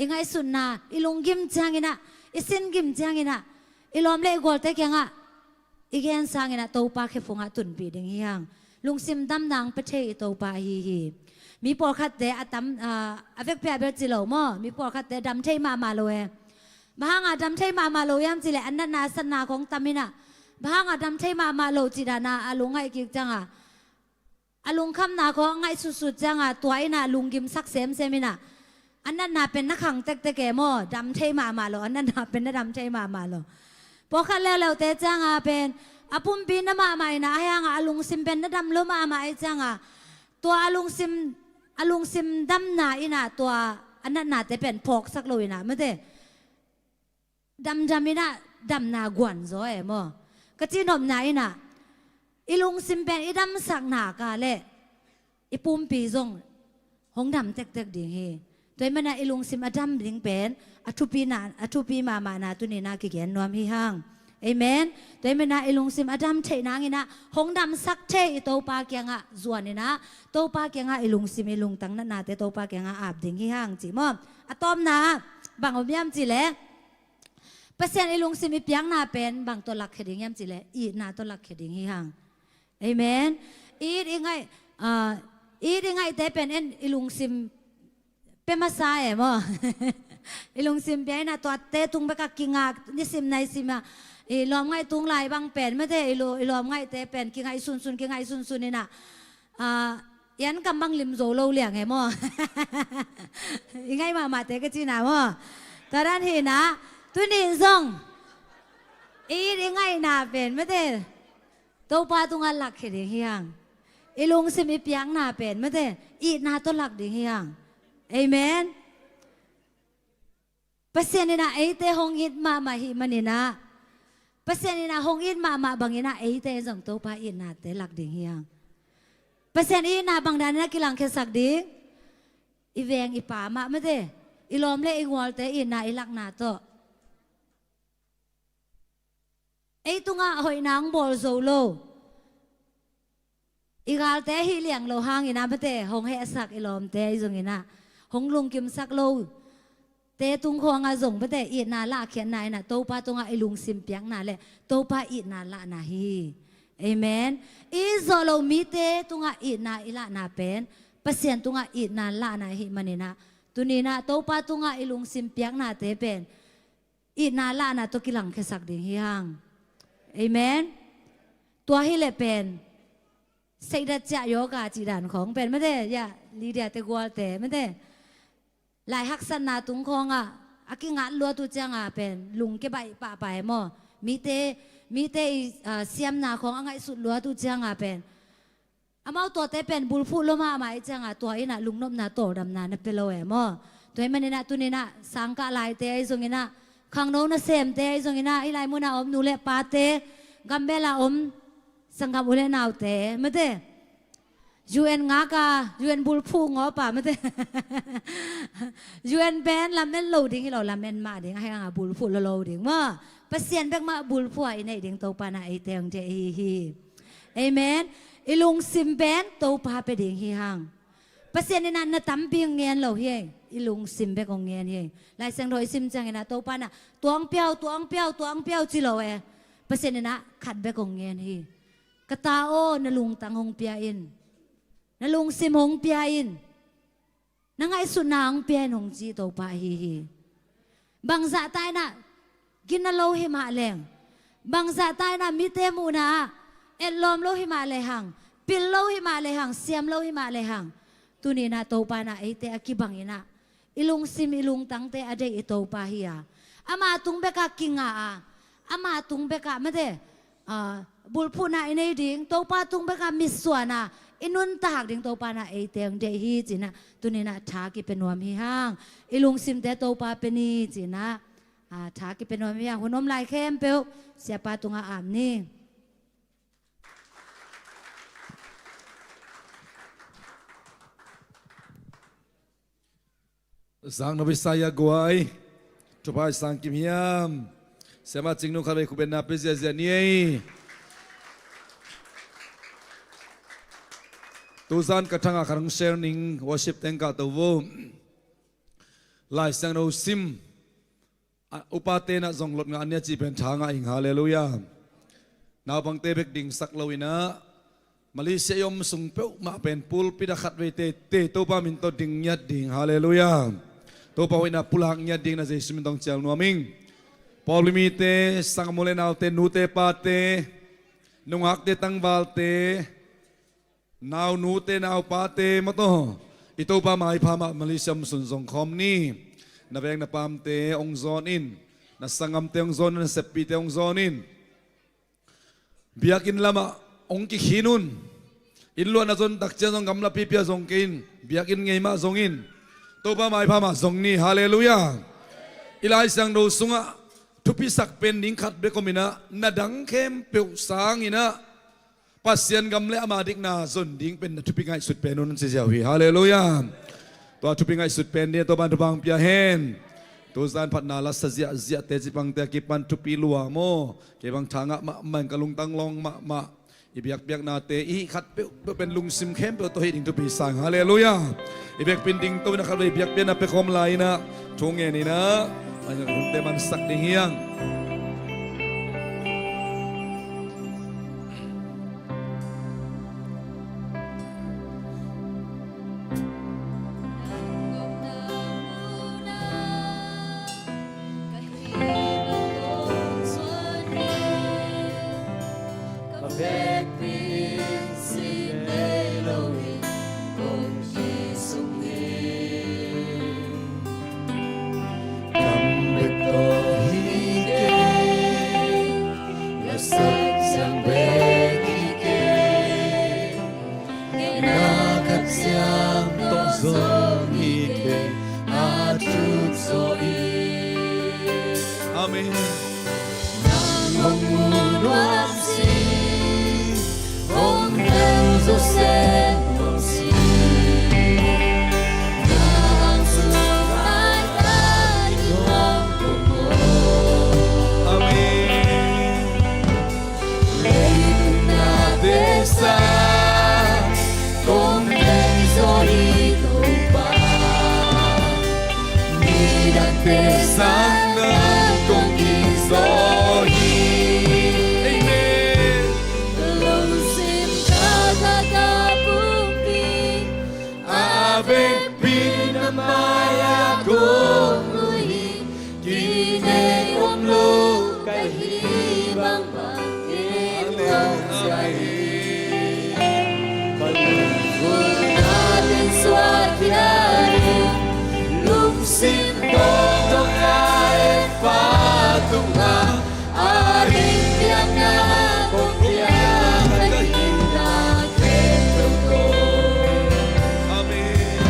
I ngaihsutna, i lunggim cianginah, i singim cianginah, i lawm le i gualte kiangah i gen sanginah Topa khephungah tunpih ding hi hang. Lungsim damna ang pia thei i Topa ahi hi. Mi pawlkhatte a tam, a, a vekpi a bel ci lo maw? Mi pawlkhatte dam thei mahmah lo e. Bang hanga dam thei mahmah lo hiam cileh, a natna a satna khong tam inah, bang hanga dam thei mahmah lo cih dana a lungngaih kik cianga, a lungkhamna khong a ngaihsutsut cianga tua inah lunggimsak semsem inah, a natna pen na khang tektek e maw? Dam thei mahmah lo, a natna pen na dam thei mahmah lo. Pawlkhat leuleute cianga pen a pumpi na mahmah inah, ahi hanga a lungsim pen na dam lo mahmah ahi cianga, tua a lungsim, a lungsim damna inah tua a natnate pen phawksak lo inah, mate, damdam inah damna guan zaw e maw? Ka cihnopna inah i lungsim pen i damsak nak leh i pumpi zong hong dam tektek ding hi. Tua hi mana i lungsim a dam ding pen a thupina, a thupi mahmahna tuni-in ah kigen nuam hi hang. Amen. Tua hi mana i lungsim a dam theih nanginah hong damsak thei i Topa kiangah zuaninah, Topa kiangah i lungsim i lungtang natnate Topa kiangah ap ding hi hang ci maw? A tawpna ah bang om hiam cih leh, Pasian i lungsim i piakna pen bang tawh lakkhia ding hiam cih leh, itna tawh lakkhia ding hi hang. Amen. It i ngaih, ah, it i ngaihte pen en i lungsim pia masa e maw? I lungsim pia inah tuate tung bekah kingak, nisim naisim ah, i lawmngaih tung lai bang pen mate, i lu-, i lawmngaihte pen kingaih sunsun, kingaih sunsun inah, ah, i ankam bang lim zo lo liang e maw? I ngaih mahmahte ka cihna maw? Tua dan hi inah tuni-in zong i it i ngaihna pen mate, Topa tungah lakkhia ding hi hang. I lungsim i piakna pen mate, itna tawh lak ding hi hang. Amen. Pasian inah eite hong it mahmah hi maninah, Pasian inah hong it mahmah banginah eite zong Topa itnate lak ding hi hang. Pasian itna bang daninah kilangkhiasak ding? I veng i pa mah mate, i lawm le i gualte itna i lakna tawh. Ei tungah hoihna hong bawl zo lo, i galte hih liang lo hangin ah mate, hong hehsak i lawmte ahi zongin ah, hong lungkimsak lo te tung khawngah zong mate, itna lahkhiatna in ah Topa tungah i lungsim piakna le Topa itna lahna hi. Amen. I zawh lo mite tungah itna i lahna pen Pasian tungah itna lahna ahih manin ah, tuni-in ah Topa tungah i lungsim piaknate pen itna lahna tawh kilangkhiasak ding hi hang. Amen. Tua hi leh pen seidat ciah yoga cih dan khawng pen mate, ya, Lydia te gualte mate, lai haksatna tung khawngah a kingat luat uh cianga pen lungkia baih pahpah e maw. Mite, mite i, ah, siamna khawng a ngaihsut luat uh cianga pen amau tuate pen bulphuh lua mahmah i cianga tua in ah lungnopna tawldamna na pia lo e maw. Tua ahih manin ah tuni-in ah sangkah laite ahi zongin ah, khangno nasemte ahi zongin ah, hih lai munah om nu le pate, gambel ah om sanggam u le naute mate, U N ngak a, U N bulphuh ngawp a mate, U N pen lamen lo ding hi lo, lamen mah ding, ahih hangah bulphuh lua lo ding maw. Pasian bek mah bulphuh a i neih ding Topa in ah eite hong deih ahi hi. Amen. I lungsim pen Topa pia ding hi hang. Pasian in ah na tampi hong ngen lo hi. I lungsim bek hong ngen hi. Lai Siangtho i sim ciangin ah Topa in ah tua hong pia o, tua hong pia o, tua hong pia o ci lo e. Pasian in ah khat bek hong ngen hi. Ka ta aw, na lungtang hong pia in. Na lungsim hong pia in. Na ngaihsutna hong pia in hong ci Topa ahi hi. Bangzah ta in ah gina lo hi mah leng, bangzah ta in ah mite muhna ah etlawm lo hi mah lehang, pil lo hi mah lehang, siam lo hi mah lehang, tuni-in ah Topa in ah eite a kibangin ah i lungsim i lungtangte a deih i Topa hi a, ama tung bekah kinga a, ama tung bekah mate, ah, bulphuhna i nei ding, Topa tung bekah mitsuanna i nuntak ding Topa in ah eite hong deih hi ci-in ah tuni-in ah tha kipia nuam hi hang. I lungsimte Topa pia ni ci-in ah, ah, tha kipia nuam hi hang. Hun om lai khempeuh Siapa tungah ap ni. Sang no bisaya guai. Tupai sang kim hiam. Siapa cingnu khat vei khut beng na pia ziahziah ni ei. Tuzan ka thangah khat hong share ning, worship teng kah to vo. Lai Siangtho sim. A, upate na zong lot ngah nia cih pen tha ngah ing, halleluiah. Naupangte bek dingsak lo in ah, Malaysia i om sung peuhmah pen pulpit ah khat vei tete Topa min tawh ding ngiat ding, halleluiah. Topa hoihna pulak ngiat ding na Jesu min tawh hong cial nuam ing. Pawlpi mite, sanggam u le naute, nute pate, nungakte tangvalte, naunute naupate maw taw, i Topa maipha mah Malaysia om sun zong khawm ni. Na veng na pamte hong zawn in, na sanggamte hong zawn in, na seppihte hong zawn in. Biakinn lamah hong kikhin un. Inn luahna zon takciang zong gamla pipia zong kei in, biakinn ngei mah zong in, Topa maipha mah zong ni, halleluiah. I Lai Siangtho sungah thupisak pen ning khat bek om in ah, na dang khempeuh sang in ah Pasian gam le ama dikna zon ding pen na thupi ngaihsut pen un ci ziau hi. Halleluiah. Tua thupi ngaihsut pen ding Topa in thupha hong pia hen. Tuzan phatna la sa ziahziahte cipangte a kipan thupi lua maw. Kei bang tha ngah mahmah in, ka lungtang lawng mahmah. I biakpiaknate i hih khat peuhpeuh pen lungsim khempeuh tawh hih ding thupi sang. Halleluiah. I biakpiakna ding to in a khat vei biakpiakna pia khawm lai in ah thu ngen in ah, a hunte mansak ding hi hang. Kam bek tawh hi kei, lasak siang bek hi kei, ngeina khat siang tawh zong hi kei, a thuk zaw hi. Amen. Nang hong mu nuam si, hong tel zo sem nuam si. Nang sung ai ta i nuam pong. Amen. Leitung na te sa. Te sang nang kong gingzo hi. Amen. Lungsim kaka pumpi, a vekpi na mai-ah kong lui hi. Kinei om lo ka hih bang bangin kong zia hi. Ka lungsim na teng suak khia hi. Lungsim tawh dong a en pa tungah a hing biakna kong piak ka hihna khempeuh tawh. Amen.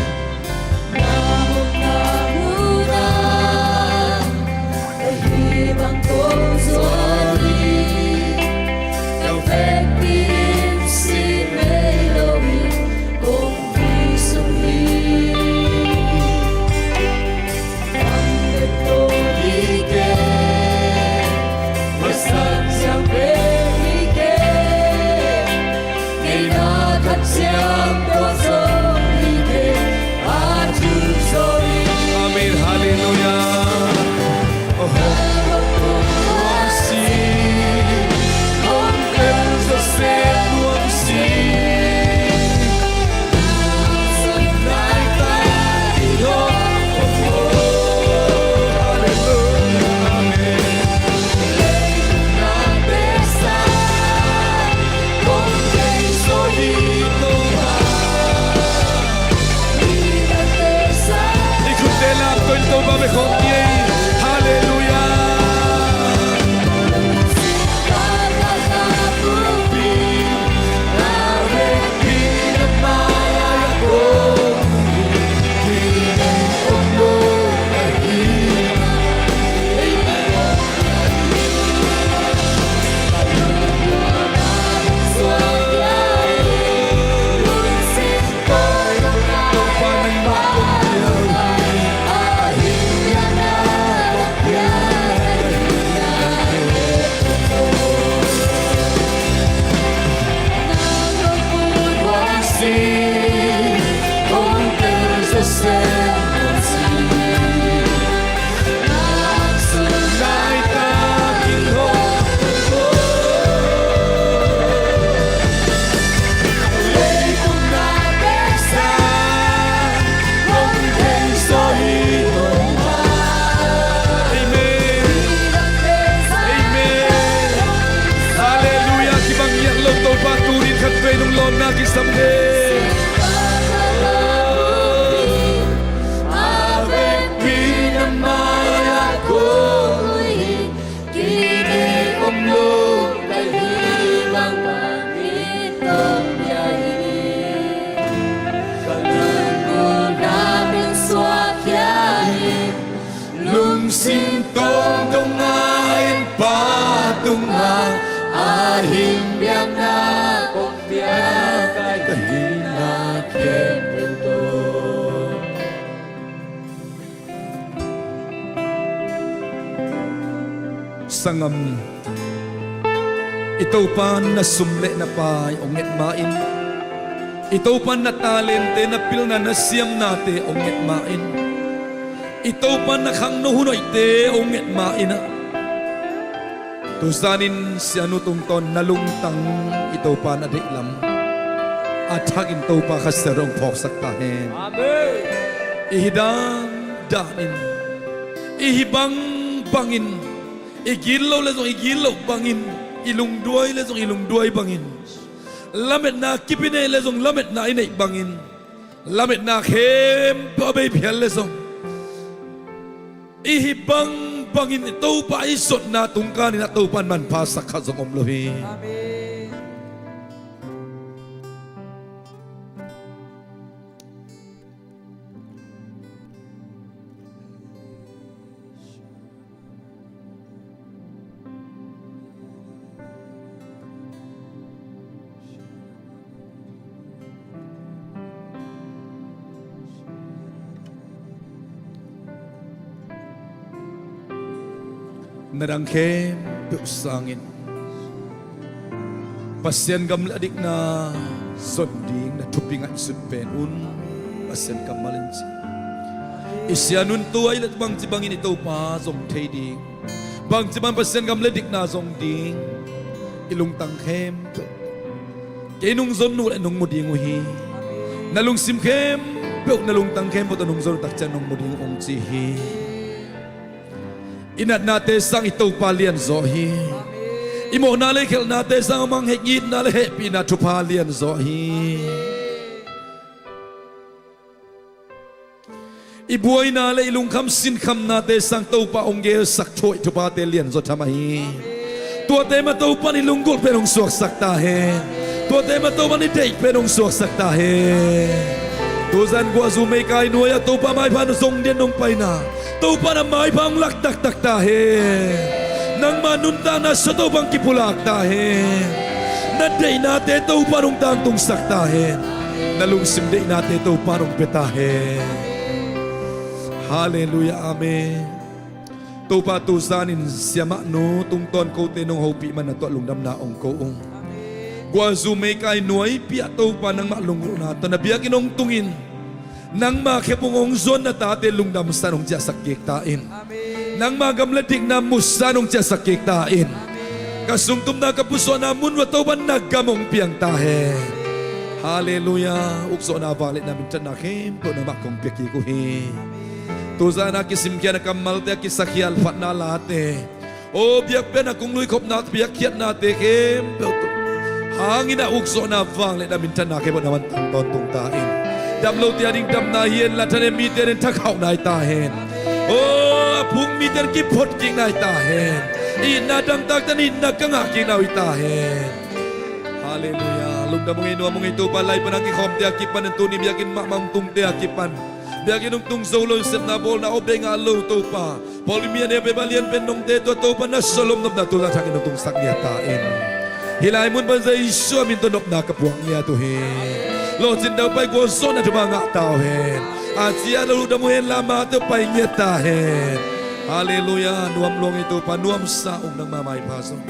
Amen. Halleluiah. I khut te lam tawh in Topa bek khawm ni ei. Halleluiah. Amen. Amen. Halleluiah. Kibang ngiat lo Topa, tu-in khatvei nong lawnna kisam hi. A vekpi na mai-ah kong lui hi. Kinei om lo ka hih bang bangin kong piak hi. Ka lungsim na teng suak khia hi. Lungsim tawh dong a en pa tungah a hing biakna kong piak ka hihna khempeuh tawh. Sanggam, i Topa in na sum le na pai hong nget ma-in, i Topa in na talente, na pilna, na siamnate hong nget ma-in, i Topa in na khangno hun hoihte hong nget ma-in ah, tu zanin sianu tungtawn na lungtang i Topa in a deih lam a thakin Topa Kha Siangtho hong phawksak ta hen. Amen. I hih dan danin, i hih bang bangin, i gitlo le zong i gitloh bangin, i lungduai le zong i lungduai bangin, lametna kip i neih le zong lametna i neih bangin, lametna khempeuh a bei phial le zong, i hih bang bangin i Topa i zotna tungkanin a Topa in manpha sak khat zong om lo hi. Amen. Na dang khempeuh sangin Pasian gam le a dikna zon ding na thupi ngaihsut pen un. Pasian kammal in ci. I sianun tua i let bangci bangin i Topa zong thei ding, bangci bang Pasian gam le dikna zong ding, i lungtang khempeuh. Kei nung zon uh le nung mu ding uh hi. Na lungsim khempeuh, na lungtang khempeuh tawh nung zon uh takciang nung mu ding uh ong ci hi. I natnate sang i Topa lianzaw hi. I mawhna le khelhnate sang a mang hek itna le hehpihna thupha lianzaw hi. I buaina le i lungkham sinkhamnate sang Topa ong gelsak thuah i thuphate lianzaw tham ahi. Tuate mah Topa in i lunggulh pen ong suaksak ta hen. Tuate mah Topa in i deih pen ong suaksak ta hen. Tuzan guahzu meikai nuai-ah Topa maipha na zong dian nong paina, Topa na maipha ong lak taktak ta hen. Nangma nuntakna sua Topa ong kipulak ta hen. Na deihnate Topa nong tangtungsak ta hen. Na lungsim deihnate Topa nong pia ta hen. Halleluiah, amen. Topa tuzanin siamahnu tungtawn kote nong hopih man na tuah lungdamna ong ko ung. Guahzu meikai nuai piah Topa nangmah lunggulhna tawh na biakinn ong tungin, nangma khepung ong zuan na tate lungdamsa nong ciahsak kik ta in. Nangma gam le dikna musa nong ciahsak kik ta in. Ka sungtumna ka pusuahna mun uah Topa na gam ong piang ta hen. Halleluiah. Ukzawhna vangliatna minthanna khempeuh nangmah kong pia kik uh hi. Tuzan a kisimkhiatna kammalte, a kisakhial phatna late, aw biakpiakna kong luikhopna biakkhiatnate khempeuh tawh hangin a ukzawhna vangliatna minthanna khempeuh na man tang tawntung ta in. Dam lote a ding damna hi henla, thanem mite a ding thakhauhna hi ta hen. Aw a phung mite a ding kiphot kikna hi ta hen. Itna dangtakte in itna ka ngah kikna uh hi ta hen. Halleluiah. Lungdam ung ei, nuam ung ei Topa. Lai pana kikhawmte a kipan in tuni biakinn mahmah ong tungte a kipan, biakinn ong tung zo lo, sepna bawlna awpdei ngah lo Topa, pawlpi mi a neu pen, a lian pen nong teh tua Topa na sawlom nopna tuzan thak in ong tungsak ngiat ta in. Hih lai mun pan Jesu a min tawh nopna ka puak ngiat uh hi. Lawhcin daupai gualzawhna thupha ngah ta uh hen. A cia lo lungdam uh henla mate uh pai ngiat ta hen. Halleluiah. Nuam luang ei Topa, nuamsa ung nangma maipha zong.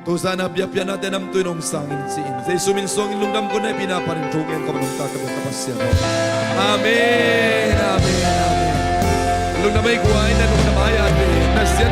Tuzan a biakpiaknate namtui nong sangin ci-in Jesu min suangin lungdam kong nei, pina panin thu gen kong nungta ka biak ka Pasian. Amen, amen, amen. Lungdam ei guai, na lungdam ai ate, na sian